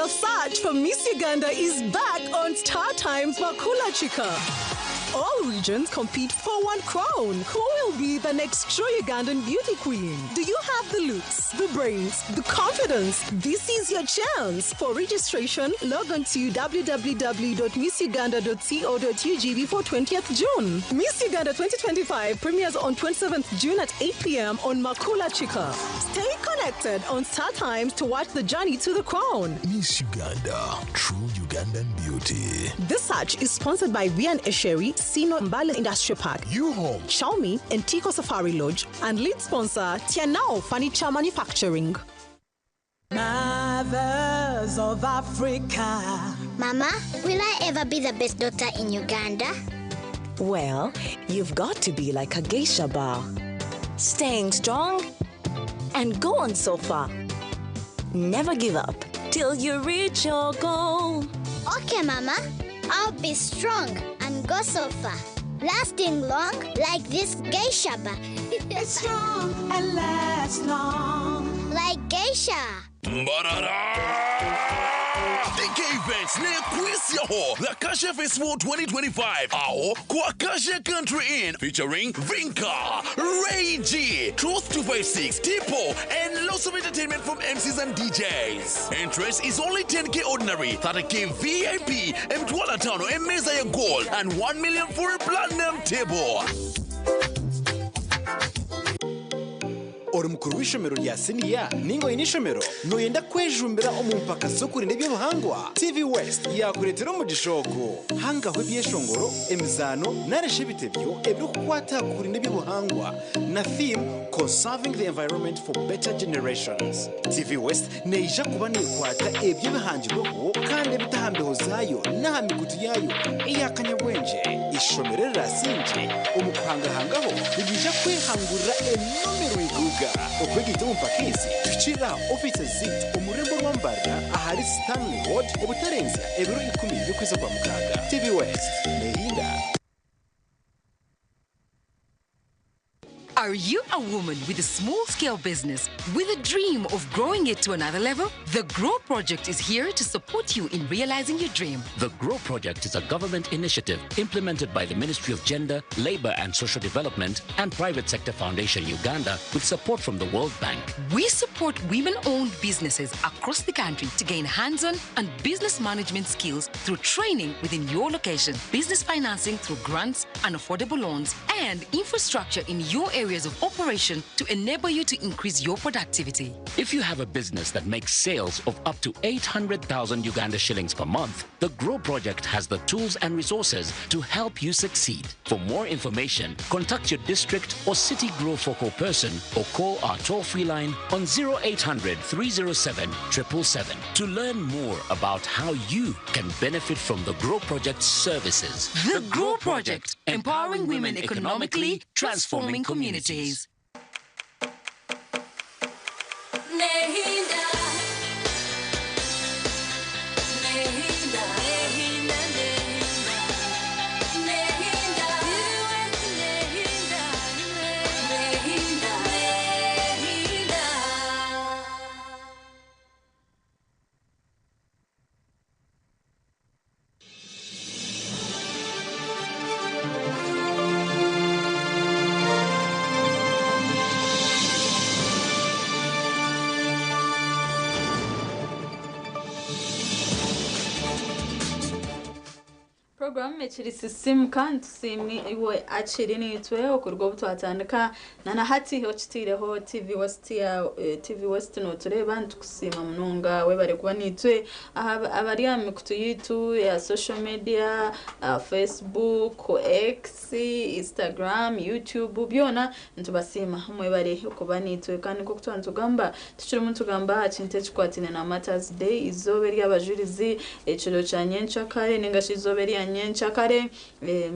[SPEAKER 3] The search for Miss Uganda is back on Star Times Makula Chica. All regions compete for one crown. Who will be the next true Ugandan beauty queen? Do you have the looks, the brains, the confidence? This is your chance. For registration, log on to www.missuganda.co.ug before 20th June. Miss Uganda 2025 premieres on 27th June at 8 p.m. on Makula Chica. Stay connected on Star Times to watch the journey to the crown.
[SPEAKER 4] Miss Uganda, true Ugandan beauty.
[SPEAKER 3] This search is sponsored by Vian Esheri, Sino Mbale Industrial Park,
[SPEAKER 4] U-Home,
[SPEAKER 3] Xiaomi, and Tico Safari Lodge, and lead sponsor Tianao Furniture Manufacturing.
[SPEAKER 5] Mothers of Africa.
[SPEAKER 6] Mama, will I ever be the best daughter in Uganda?
[SPEAKER 12] Well, you've got to be like a geisha bar, staying strong and go on so far. Never give up till you reach your goal.
[SPEAKER 6] Okay, Mama. I'll be strong and go so far. Lasting long like this geisha bar.
[SPEAKER 5] It's strong and lasts long.
[SPEAKER 6] Like geisha.
[SPEAKER 4] DK Events ne Ho, the Kasha Festival 2025. Ao kwa Kasha Country Inn featuring Vinka, Ray G, Truth 256, Tipo, and lots of entertainment from MCs and DJs. Entrance is only 10k ordinary, 30k VIP, Mtwala Tano, and Mesa ya Gold, and 1 million for a platinum table.
[SPEAKER 9] Ori mukuru w'ishomero rya siniya ninga oine ishomero noyenda kwejumbira omu mpaka z'okurinda eby'obuhangwa TV West yakureetera omugisha ogu hangaho ebyeshongoro emizaano naresha ebitebyo ebirikukwata kurinda eby'obuhangwa na theme conserving the environment for better generations. TV West neija kuba nekwata eby'ebihangirweho kandi ebitaha mbeho zaayo n'aha mikutu yaayo ey'akanyabwengye. Ishomero rirasingye omu kuhangahangaho niriija kwehangurira enomero iguga okwegita omu mpaka ezi tukirira aha ofiisi zaitu omu rurembo rw'Ambarara ahari Stanley Road obutarenzya ebiro 10 by'okwezi kwa mukaaga. TV West nehinda.
[SPEAKER 7] Are you a woman with a small-scale business with a dream of growing it to another level? The Grow Project is here to support you in realizing your dream.
[SPEAKER 10] The Grow Project is a government initiative implemented by the Ministry of Gender, Labor and Social Development and Private Sector Foundation Uganda with support from the World Bank.
[SPEAKER 7] We support women-owned businesses across the country to gain hands-on and business management skills through training within your location, business financing through grants and affordable loans, and infrastructure in your areas of operation to enable you to increase your productivity.
[SPEAKER 10] If you have a business that makes sales of up to 800,000 Uganda shillings per month, the Grow Project has the tools and resources to help you succeed. For more information, contact your district or city Grow focal person or call our toll-free line on 0800 307 777 to learn more about how you can benefit from the Grow Project's services.
[SPEAKER 7] The Grow Project, empowering women economically, transforming communities.
[SPEAKER 8] Nehinda. Nehinda. Nehinda, Nehinda. Nehinda. Nehinda. Nehinda.
[SPEAKER 2] Programu ekiri sisimuka nitusiima iwe akiri niitwe okuruga obu twatandika na hati okitiireho TV West ya TV West notureeba nitukusiima munonga webare kuba niitwe abari aha mikutu yitu ya social media, Facebook, X, Instagram, YouTube byona nitubasiima mwebare kuba niitwe kandi nk'oku twaba nitugamba tukirimu nitugamba aha kintu ekikwatine na Martyrs Day izooba ery'abajurizi ekiro kya nyenkyakare ninga shi izooba erya nyenkyakare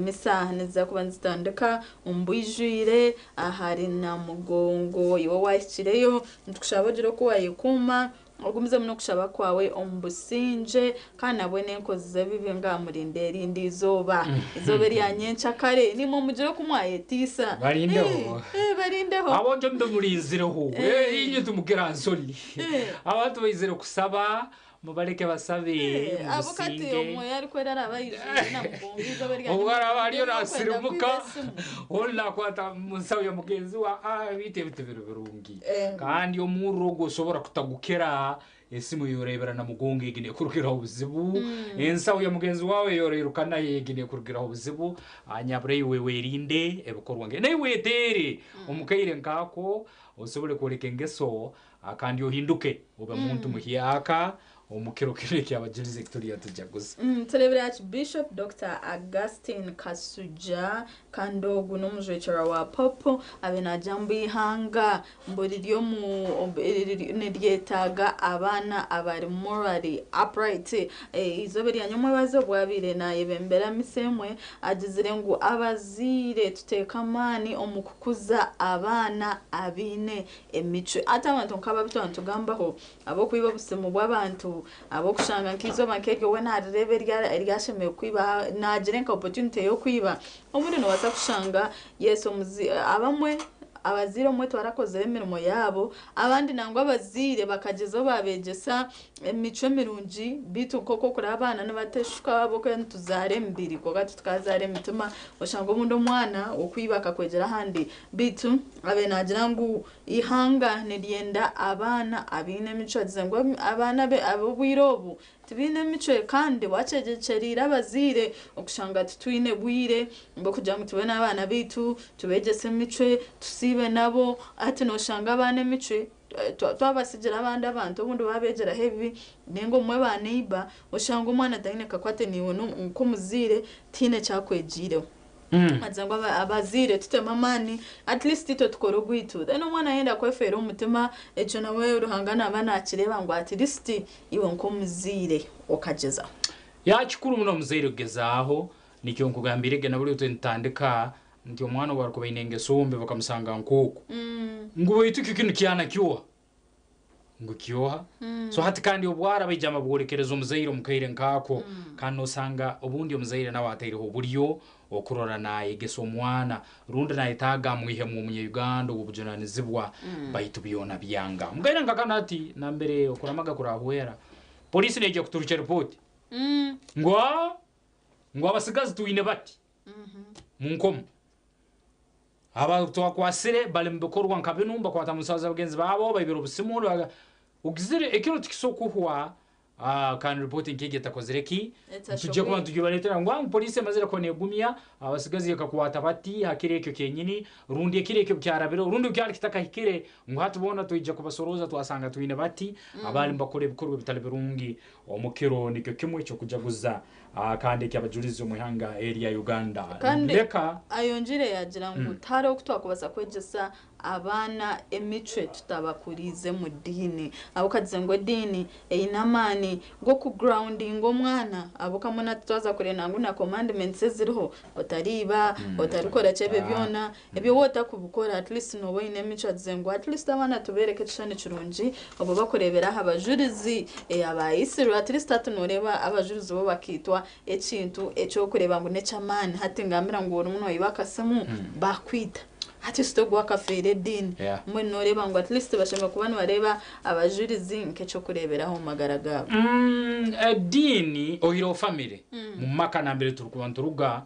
[SPEAKER 2] misa niziza kuba nizitandika omu bwijwire ahari Namugongo iwe wahikireyo nitukushaba ogire oku wayekuuma ogumizemu n'okushaba kwawe omu busingye kandi nabwe n'enkozi z'ebibi nga murinde erindi izooba izooba erya nyenkyakare nimwe mugire oku mwayetiisa
[SPEAKER 1] Barindeho.
[SPEAKER 2] Barindeho
[SPEAKER 1] Abo njo mbe murinzireho inye tumukira nsoni abantu baizire kusaba Mubareke basabe
[SPEAKER 2] Eh, abo kati
[SPEAKER 1] mubusinge.
[SPEAKER 2] omwoyo arikwera araba aijwire namugongo izooba rya
[SPEAKER 1] Obwo araba ariyo
[SPEAKER 2] Kwenda
[SPEAKER 1] nasirimuka
[SPEAKER 2] kwiba esimu.
[SPEAKER 1] ondi nakwata munsaho ya mugenzi wa ah, biitu ebi tibiri birungi.
[SPEAKER 2] Eh.
[SPEAKER 1] Kandi omurro ogwo osobora kutagukira esimu yorebera namugongo egi nekurugiraho obuzibu ensaho ya mugenzi wawe yoreiruka nayo egi nekurugiraho obuzibu. Ah, nyabura iwe werinde ebikorwa nge naiwe weteere omu kaire nk'ako osobole kworeka engeso ah, kandi ohinduke obe muntu muhyaka omu kiro kinu eky'abajurizi eki turiyo tujaguza.
[SPEAKER 2] Tureebire Archbishop Dokita Augustine Kasujja kandi ogu n'omujwekyerwa wa Pope abe naagira ngu eihanga mbu riri omu niryetaaga abaana abari morally upright. Eizooba erya nyomwebazo obu abaire naayebembera misa emwe agizire ngu abazaire tuteeke amaani omu kukuza abaana abaine emicwe. Hati abantu nk'abo abu twaba nitugambaho ab'okwiba obusimu bw'abantu, ab'okushanga nk'eizooba nk'eryo we naarireeba eri ashemereire kwiba naagira nka opportunity y'okwiba, obundi noobaasa kushanga yes omuzi abamwe abazaire obumwe tibarakozire emirimo yaabo, abandi nangwa abazaire bakagyezaho baabeegyesa emicwe mirungi beitu nk'oku okureba abaana nibateshuka ahabw'okuba nituzaara emibiri kwonka titukazaara emitima, oshanga obundi omwana okwiba akakwegyera ahandi beitu abe naagira ngu Eihanga niryenda abaana abaine emicwe. Agize ngu abaana ab'obwire obu tibaine micwe kandi wakyegyekyereire abazaire okushanga titwine bwire bw'okugira ngu tube n'abaana baitu tubeegyese emicwe, tusiibe nabo. Hati noshanga abaana emicwe twabatsigira abandi abantu obundi babeegyeraho ebibi ninga obumwe ba neighbour oshanga omwana taine kakwate naiwe nk'omuzaire tihaine eki akwegyireho. Agira ngu abazaire tutemu amaani at least itwe tukore ogwaitu then omwana yayenda kwefeera omu mutima ekyo nawe Ruhanga naaba nakireeba ngu at least iwe nk'omuzaire okagyezaho.
[SPEAKER 1] Ya kikuru muno omuzaire kugezaaho, nikyo nkugambire ge na buri otwe nitutandika nti omwana obu arikuba aine engeso mbi bakamusanga nk'oku ngu baitu kyo kinu kyana kyoha? Ngu kyoha? So hati kandi obwara baija nibabworekereza omuzaire omu kaire nk'ako, kandi nosanga obundi omuzaire nawe ataireho oburyo okurora nayegesa omwana rundi nayetaaga amwihemu omunya-Uganda ow'obujunanizibwa baitu byona byanga. Omu kaire nka kanu hati nambere okuramaga kurahwera, poliisi neija kuturukya ripooti ngu aa ngu abasigazi twine bati mu nkomo. Aba twakwasire bari mu bikorwa nka binu, nibakwata mu nshaho z'abagenzi baabo, baibire obusimu, ogizire ekiro tikiso kuhwa kandi ripooti nk'egi etakozire ki? Nitujya kuba nitugibareetera ngu ngu poliisi emazire kuba neegumya abasigazi ekakwata bati ha kiro ekyo kyenyini rundi ekiro ekyo obu kyarabireho rundi obu kyari kitakahikire ngu hati boona twija kubasorooza twasanga twine bati abaali nibakora ebikorwa ebitari birungi omu kiro nikyo kimwe ky'okujaguza kandi eky'Abajurizi omu ihanga erya Uganda.
[SPEAKER 2] Kandi
[SPEAKER 1] Leka.
[SPEAKER 2] ayongyire yaagira ngu tihariho oku twakubaasa kwegyesa abaana emicwe tutabakuriize mu diini. Ahabw'okuba agize ngu ediini eine amaani g'okugroundinga omwana ahabw'okuba mbwenu hati twaza kureeba ngu na commandments eziriho, otariiba, otarikora ki ebyo byona, Ebyo waaba otakubikora at least nooba oine emicwe agize ngu at least abaana tubeereke ekishushani kirungi obwo bakureebera aha bajurizi aba Israel at least hati nooreeba abajurizi bo bakaitwa ekintu eky'okureeba ngu n'eky'amaani hati ngambira ngu orimu nooiba akasimu baakwita hati sita ogwo akafeera ediini mbwenu nooreeba ngu at least bashemereire kuba nibareeba abajurizi nk'eky'okureeberaho omu magara gaabo.
[SPEAKER 1] Ediini oihireho famire mu maka nambere turikuba nituruga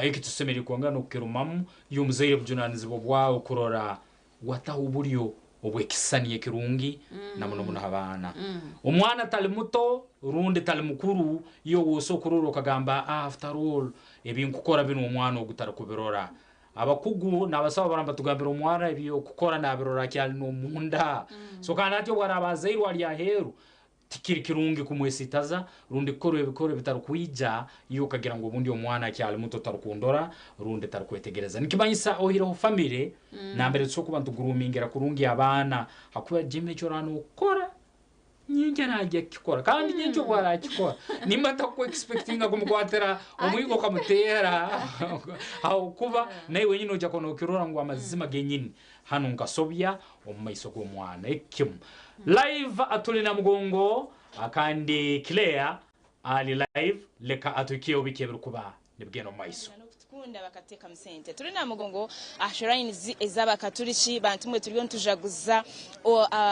[SPEAKER 1] Eki tusemeriire kwongera n'okukirumamu, iwe omuzaire bujunanizibwa bwawe kurora wataho obulyo obw'ekisisani ekirungi na muno muno ha baana. Omwana tali muto rundi tali mukuru iwe ow'osobora kurora okagamba after all ebinkukora binu omwana ogu tarukubirora. Abakugu n'abasaho baraba nibatugambira omwana eby'okukora nabirora akyali n'omunda. So kandi hati obwaraaba azairwe ali aheeru, Tikiri kirungi kumwesitaza rundi kukora ebikorwa ebitarukwija iwe okagira ngu obundi omwana akyali muto tarukundora rundi tarukwetegereza. Nikimanyisa oihireho famire nambere tusobora kuba nitugurumingira kurungi abaana hakuba Jimmy eki oraaba nokora nyenkya naija kukikora kandi nyenkya obu arakikora nimba ntakuexpectinga kumukwatira omwigo okamuteera habwokuba naiwe wenyini noija kuba nokirora ngu amazima genyini Hanu nkasobya omu maiso g'omwana. Ekimu. Live tuli Namugongo kandi Claire ali live leka atuhikyeho biki ebirikuba nibigenda omu maiso.
[SPEAKER 11] Bakatukunda bakatuteekamu sente. Turi Namugongo aha shrines ez'abakaturiki bantu mwe turiyo nitujaguza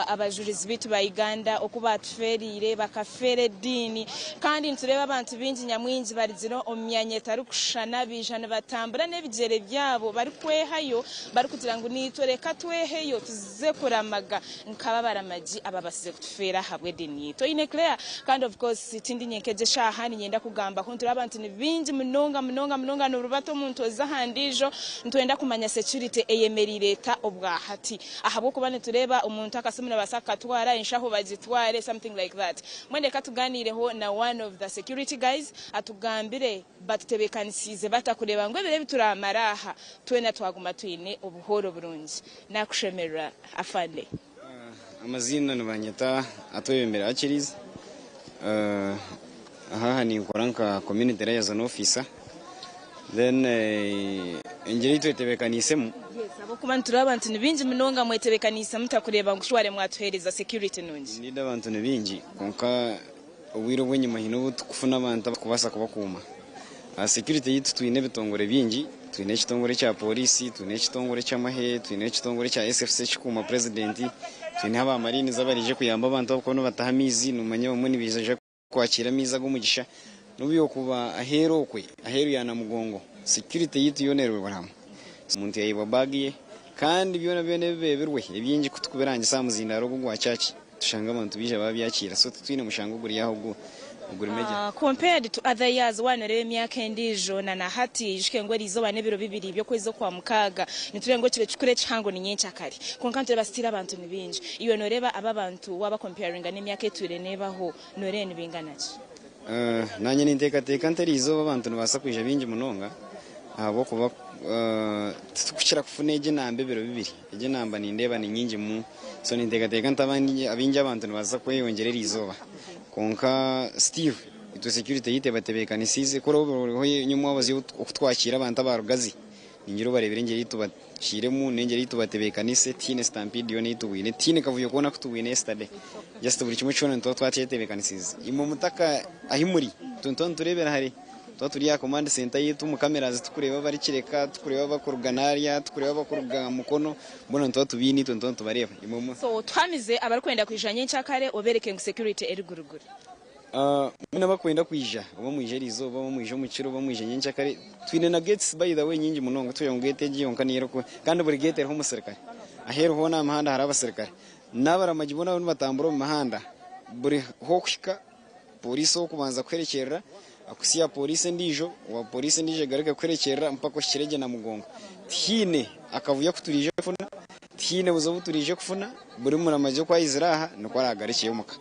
[SPEAKER 11] abajurizi baitu ba Uganda oku baatufeereire bakafeera ediini kandi nitureeba abantu baingi nyamwingi barugire omu myanya etarikushushana baija nibatambura n'ebigyere byabo barikwehayo barikugira ngu naitwe reka tweheyo tuze kuramaga nk'aba abaramagi ababasize kutufeera ahabw'ediini yaitu. Oine Claire kandi of course tindi nyenka egi eshaaha niinyenda kugambaho nitureeba abantu ni baingi munonga munonga munonga norubata omuntu oza aha ndiijo nitwenda kumanya security eyemereire eta obwahati ahabw'okuba nitureeba omuntu akasimu nibabaasa kukatwara enshaho bagitware something like that. Mbwenu reka tuganiireho na one of the security guys atugambire batutebeekanisiize bata kureeba ngu ebiro ebi turaamare aha twena twaguma twine obuhooro burungi. Nakushemererwa Afande.
[SPEAKER 13] Amaziina nibanyeta Atwebembere Achilles. Aha ninkora nka community liaison officer. Then engyeri ei twetebekaniisemu.
[SPEAKER 11] Yes, ahabw'okuba nitureeba abantu ni baingi munonga mwetebekaniise muta kureeba ngu shware mwatuheereza security nungi?
[SPEAKER 13] Indeed abantu ni baingi kwonka obwire obw'enyima haine obu turikufuna abantu abarikubaasa kubakuuma. Aha security yaitu twine ebitongore bingi, twine ekitongore kya pooriisi, twine ekitongore ky'amahe, twine ekitongore kya SFC ekikuuma purezidenti, twineho aba marines abaraije kuyamba abantu abarikuba nibataha amaizi, noomanya abamwe nibaija kwakira amaizi ag'omugisha. N'obu yookuba aheeru okwe, aheeru ya Namugongo, security yaitu yoona eri hamwe. Omuntu yaayebwa bag ye kandi byona byona ebibeebirwe, ebingi ku turikubirangisa aha muzindaaro ogu ogwa church, Tushanga abantu baija babyakira so titwine mushango oguri aho oguri major.
[SPEAKER 11] Compared to other years waaba noreeba emyaka endiijo na na hati ijuke ngu erizooba n'ebiro bibiri by'okwezi okwamukaaga nitureeba ngu ekiro kikuru ekihango ni nyenkyakare kwonka nitureeba still abantu ni baingi iwe noreeba aba abantu waaba comparinga n'emyaka etwire nebaho noreeba nibingana ki?
[SPEAKER 13] Nanye ninteekateeka nti erizooba abantu nibabaasa kwija baingi munonga ahabw'okuba titukukira kufuna egi enamba ebiro bibiri, egi enamba nindeeba ni nyingi mu So ninteekateeka nti abaingi abantu nibaza kweyongyera eriizooba kwonka still itwe security yaitu ebatebeekanisiize ku oraabe oriho nyomwabazyo oku twakiire abantu aba Rugazi ningira obareebire engyeri ei tubakiiremu n'engyeri ei tubatebeekaniise tihaine stampede yoona ei tubwine tihaine kavuyo koona aku tubwine yesterday just buri kimwe kyona nituba twakyetebeekanisiize imwe mutaka ahi muri itwe nituba nitureebera hare. Tuba turi aha command center yaitu omu cameras tukureeba abarikireka, tukureeba abakuruga Naalya, tukureeba abakuruga Mukono, boona nituba tubaine itwe nituba nitubareeba. Imwe mu.
[SPEAKER 11] So tuhamize abarikwenda kwija nyenkyakare obereke ngu security eri guruguru.
[SPEAKER 13] Mwena abakwenda kwija, oba mwije eriizooba, oba mwije omu kiro, oba mwije nyenkyakare, twine na gates by the way nyingi munonga, tikugira ngu gate egi yonka niyo eriku, kandi buri gate eriho omusirikare. Aheeru hoona aha mihanda hariho abasirikare. N'abaramagi boona abariyo nibatambura omu mihanda, buri h'okuhika Pooriisi ow'okubanza kuhwerekyerera akuhitsya aha pooriisi endiijo, owa pooriisi endiijo egaruke kuhwerekyerera mpaka ohikire gye Namugongo. Tihaine akavuyo aku turiije kufuna, tihaine buzibu obu turiije kufuna, buri muramagi oku aizire aha nikwo araagarukyeyo omuka.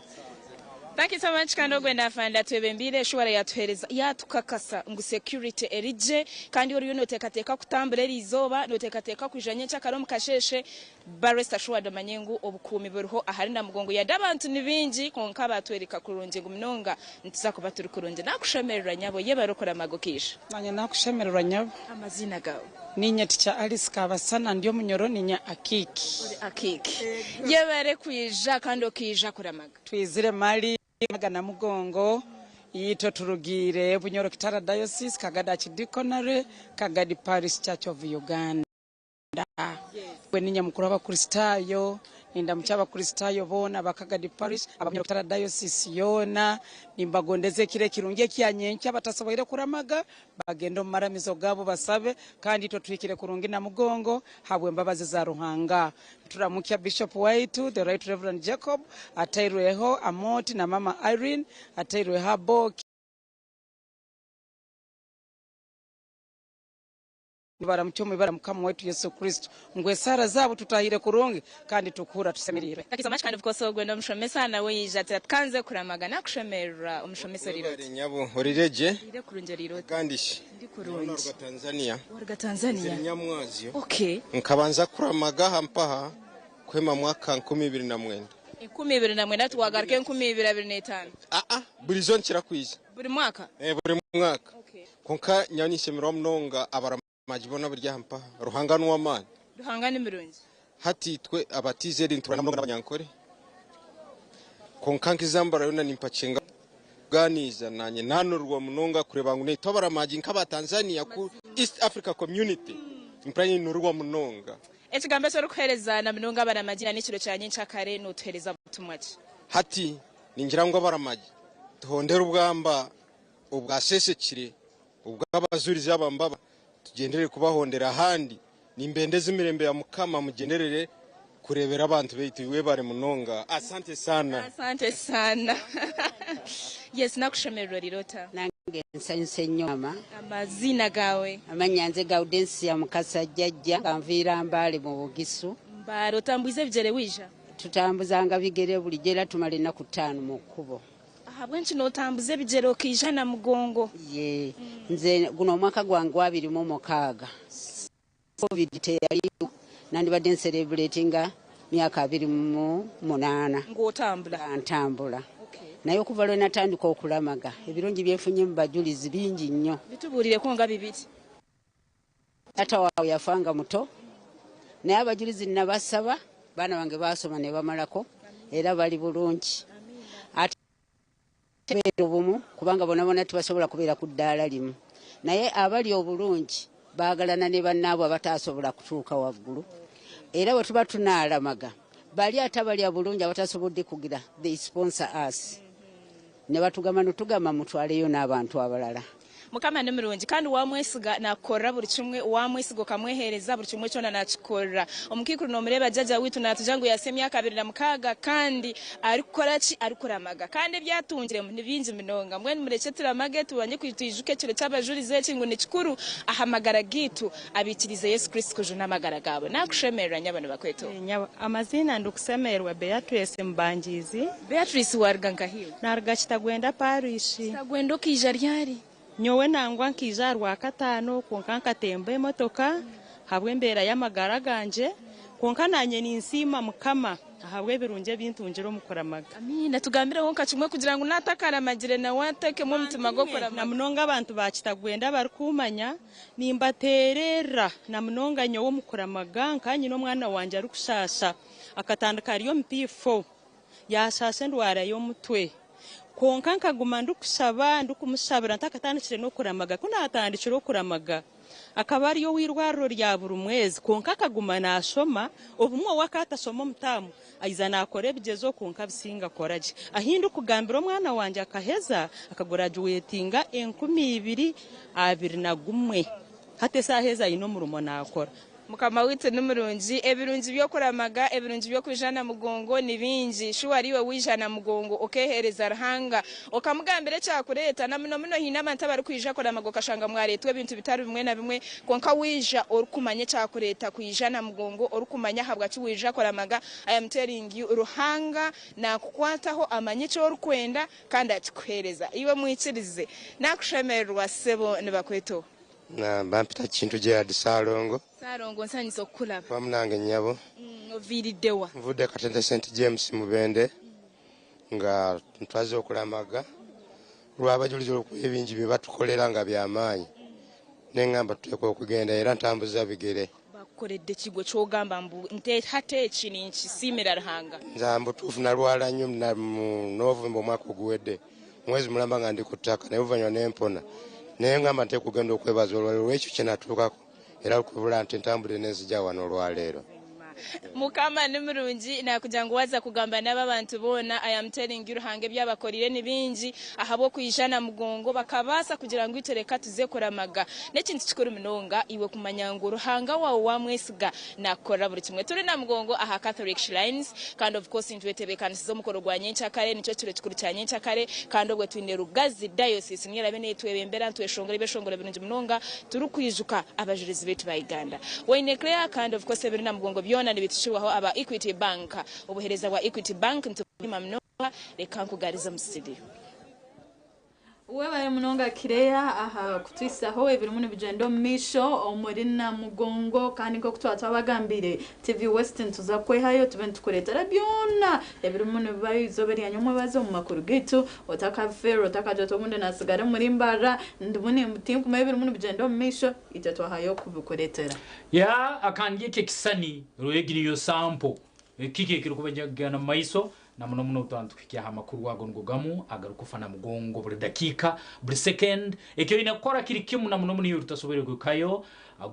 [SPEAKER 11] Thank you so much kandi ogwe nafanda atwebembeire eshuwara yatuhereza yatukakasa ngu security erigye kandi oriyo notekateka kutambura erizooba notekateka kwija nyenkyakare omukasheshe Ba rest assured omanye ngu obukuumi buriho ahari Namugongo yade abantu ni baingi kwonka batwereka kurungi ngu munonga nituza kuba turi kurungi. Nakushemererwa nyabo yebare okuramaga okaija.
[SPEAKER 14] Nanye nakushemererwa nyabo.
[SPEAKER 11] Amaziina gaawe?
[SPEAKER 14] Ninye Teacher Alice Kabasana ndi omunyoro ninye Akiiki.
[SPEAKER 11] Ori Akiiki. Yebare kwija kandi okaija kuramaga.
[SPEAKER 14] Twizire mali Maga Namugongo itwe turugiire Bunyoro Kitara Diocese Kagadi Archdeaconry Kagadi Parish Church of Uganda. Mbwenu niinye mukuru w'Abakristaayo, nindamukya Abakristaayo boona aba Kagadi Parish, aba Bunyoro-Kitara Diocese yoona, nimbagondeza ekiro ekirungi ekya nyenkya, abatasoboire kuramaga bagende omu maramizo gaabo basabe, kandi itwe tuhikire kurungi Namugongo habw'embabazi za Ruhanga. Nituramukya Bishop waitu The Right Reverend Jacob atairweho Amooti na Mama Irene atairweho Aboki. Nibaramukya omu ibara Mukama waitu Yesu Kristo, ngu esaara zaabo tutahire kurungi kandi tukuhurra tusemeriirwe.
[SPEAKER 11] Thank you so much kandi of course ogwe n'omushomesa nawe yaija ati atukanze kuramaga nakushemererwa omushomesa orire oti.
[SPEAKER 15] Webare nyabo orire gye.
[SPEAKER 11] Ndire kurungi orire oti.
[SPEAKER 15] Kandi shi.
[SPEAKER 11] Ndi kurungi.
[SPEAKER 15] Naruga Tanzania.
[SPEAKER 11] Waruga Tanzania.
[SPEAKER 15] Nzire Nyamwazyo.
[SPEAKER 11] Okay.
[SPEAKER 15] Nkabanza kuramaga aha mpaha kuhema mwaka 2009.
[SPEAKER 11] 2009 tiwagaruka 2025.
[SPEAKER 15] Aa burijo nkira kwija.
[SPEAKER 11] Buri mwaka?
[SPEAKER 15] Eh buri mwaka. Kwonka nyowe ninshemererwa munonga abaramagi boona abari aha mpaha. Ruhanga n'ow'amaani.
[SPEAKER 11] Ruhanga ni murungi.
[SPEAKER 15] Hati itwe aba TZ niturwana munonga n'abanyankore. Kwonka nk'izambara yoona nimpakinga kugaaniiza naanye naanurwa munonga kureeba ngu naitwe abaramagi nk'aba Tanzania ku East Africa Community mpurira ninurwa munonga.
[SPEAKER 11] Ekigambo eki orikuheereza na munonga abaramagi na n'ekiro kya nyencakare nootuheereza butumwa ki?
[SPEAKER 15] Hati ningira ngu abaramagi tuhondere obwamba obwasheeshekire obw'abajurizi aba mbaba tugyenderere kubahondera ahandi. Nimbendeza emirembe ya Mukama mugyenderere kureebera abantu baitu. Webare munonga. Asante sana.
[SPEAKER 11] Asante sana. Yes, nakushemererwa orire ota?
[SPEAKER 16] Nange nsanyuse nnyo maama.
[SPEAKER 11] Amaziina gaawe?
[SPEAKER 16] Amannya nze Gaudensia Mukasa Jjajja nga nviira Mbale mu Bugisu.
[SPEAKER 11] Mbale otambwize ebigyere waija?
[SPEAKER 16] Tutambuzanga bigere bulijjo era tumala ennaku ttaano mu kkubo.
[SPEAKER 11] Ahabw'enki nootambuza ebigyere okaija na mugongo?
[SPEAKER 16] Yee, nze guno omwaka gwange gwabiri mu mukaaga. Covid teyaliwo nandibadde nserebuletinga myaka 28.
[SPEAKER 11] Ng'otambula?
[SPEAKER 16] Nga ntambula. Naye okuva lwe natandika okulamaga ebirungi byenfunye mu bajulizi bingi nnyo.
[SPEAKER 11] Bitubuulireko nga bibiri.
[SPEAKER 16] Taata waabwe yafa nga muto naye abajulizi nabasaba baana bange baasoma ne bamalako era bali bulungi. Ate beera obumu kubanga bona bona tebasobola kubeera ku ddaala limu naye abali obulungi baagalana ne bannaabwe abataasobola kutuuka waggulu era bwe tuba tunaalamaga bali ate abalya bulungi abatasobodde kugira they sponsor us ne batugamba notugamba mutwaleyo n'abantu abalala.
[SPEAKER 11] Mukama ni murungi kandi wamwesiga nakukorera buri kimwe, wamwesiga okamwehereza buri kimwe kyona nakikukorera. Omukaikuru nomureeba jjaja waitu natugira ngu yahitsya emyaka 26 kandi arikukora ki? Arikuramaga kandi ebi atungiremu ni bingi munonga. Mbwenu murekye turamage tubanye twijuke ekiro ky'abajurizi eki ngu ni kikuru aha magara gaitu abaikiriize Yesu Kristo kujuna amagara gaabo. Nakushemererwa nyabo nibakweta oha?
[SPEAKER 17] Nyabo amaziina ndikusemererwa Beatrice Mubangiizi.
[SPEAKER 11] Beatrice waruga nkahi iwe?
[SPEAKER 17] Naruga Kitagwenda Parish.
[SPEAKER 11] Kitagwenda okaija ryari?
[SPEAKER 17] Nyowe nangwa nkaija aha Rwakataano kwonka nkatemba emotoka ahabw'embeera y'amagara gangye kwonka naanye ninsiima Mukama ahabw'ebirungi ebi ntungire omu kuramaga.
[SPEAKER 11] Amiina. Tugambireho nka kimwe kugira ngu naatakaramagire nawe ateekemu omutima gw'okuramaga.
[SPEAKER 17] Na munonga abantu ba Kitagwenda abarikumanya nimbateererra na munonga nyowe omu kuramaga nkaba nyine omwana wangye arikushaasha akatandika ari omu P4. Yaashaasha endwara y'omutwe. Kwonka nkaguma ndikushaba, ndikumushabira ntakatandikire n'okuramaga. Ku naatandikire okuramaga, akaba ari ow'eirwariro rya buri mwezi kwonka akaguma naashoma. Obumwe we akaba atashoma omu taamu, aiza naakora ebigyezo kwonka abisinga akora gye. Ahi ndikugambira omwana wangye akaheza, akagurajuwetinga 2021. Hati esaaha ezi aine omurimo naakora.
[SPEAKER 11] Mukama waitu ni murungi. Ebirungi by'okuramaga, ebirungi by'okwija na mugongo ni bingi. Shuwa ari iwe waija na mugongo okeeheereza Ruhanga, okamugambira ekyakureeta. Na muno muno haine abantu abarikwija kuramaga okashanga mwareetwa ebintu bitari bimwe na bimwe, kwonka waija orikumanya ekyakureeta kwija na mugongo, orikumanya ahabwaki waija kuramaga, I am telling you, Ruhanga naakukwataho amanye eki orikwenda kandi akikuheereza. Iwe mwikirize. Naakushemererwa sebo nibakweta oha?
[SPEAKER 18] Bampita Kintu Gerald Ssalongo.
[SPEAKER 11] Ssalongo nsanyuse okukulaba.
[SPEAKER 18] Wamu nange nnyabo.
[SPEAKER 11] Oviiridde wa?
[SPEAKER 18] Nvudde Katente St James Mubende nga ntwaze okulamaga olw'abajulizi olwokuba ebingi bye batukolera nga bya maanyi ne ngamba tuteekwa okugenda era ntambuza bigere.
[SPEAKER 11] Bakukoredde ki gwe ky'ogamba mbu hati eki ninkisiimira Ruhanga?
[SPEAKER 18] Nze mbutuufu nalwala nnyo mu November omwaka oguwedde mwezi mulamba nga ndi ku ttaka naye oluvannyuma ne mpona ne ngamba nteekwa okugenda okwebaza olwaleero olw'ekyo kye natuukako era kubula nti ntambudde ne nzija wano olwaleero.
[SPEAKER 11] Mukama ni murungi nakugira ngu waza kugamba nabo abantu boona I am telling you Ruhanga ebi abakorire ni bingi ahabw'okwija na mugongo bakabaasa kugira ngu itwe reka tuze kuramaga. N'ekintu kikuru munonga iwe kumanya ngu Ruhanga waawe waamwesiga Nakukorera buri kimwe. Turi Namugongo aha Catholic Shrines kandi of course nitwetebekanisiza omukoro gwa nyenkyakare, nikyo kiro kikuru kya nyenkyakare kandi obwe twine Rugazi Diocese niyo erabe netwebembera nitweshongora ebyeshongoro birungi munonga turikwijuka abajurizi baitu ba Uganda. Waine Claire kandi of course ebiri Namugongo byona nibitukirwaho aba Equity Bank. Obuhereza bwa Equity Bank nitubusiima munonga. Reka nkugarize omu studio.
[SPEAKER 2] Webare munonga Claire aha kutuhisaho ebirimu nibigyenda omu maisho omuri Namugongo kandi nk'oku twaba twabagambiire TV West nituza kukwehayo tube nitukureetera byona ebirimu nibibayo eizooba erya nyomwebazo omu makuru gaitu otakabifeerwa otakagira oti obundi natsigara omuri Mbarara ndimu tinkumanya ebirimu nibigyenda omu maisho itwe twahayo kubikureetera.
[SPEAKER 1] Ya akandi eki ekisani rora egi niyo sample kiki ekirikugenda omu maiso. Na muno muno twaba nitukuhikyaho amakuru ago nigo gamu agarikufa na mugongo buri dakiika, buri second. Eki oine kukora kiri kimu na muno muno iwe oritasoboire kuhikayo,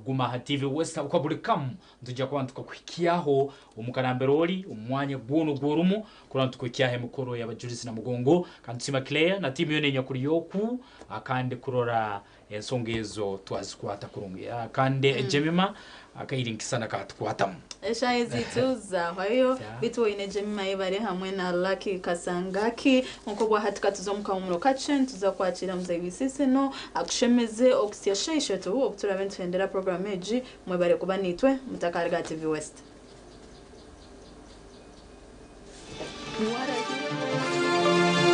[SPEAKER 1] guma aha TV West ahabw'okuba buri kamu nitwija kuba nitukakuhikyaho omu karambere ori, omu mwanya gwona ogu orimu, kurora nitukuhikyaho emikoro y'abajurizi na mugongo. Ka nitusiima Claire na tiimu yoona enyakuri oku kandi kurora Ensonga ezo twazikwata kurungi. Kandi Jemima akaire nkisana katukwatamu.
[SPEAKER 2] Eshaaha ezaitu zahwayo beitu oine Jemima Ayebare hamwe na Lucky Kasangaki. Nk'obwahati katuze omu kahumuro kakye nituza kwakira Muzei Wisisino akushemeze okuhitsya shaaha ishatu obu turaabe nituhendera puroguraamu egi. Mwebare kuba naitwe mutakaariga TV West.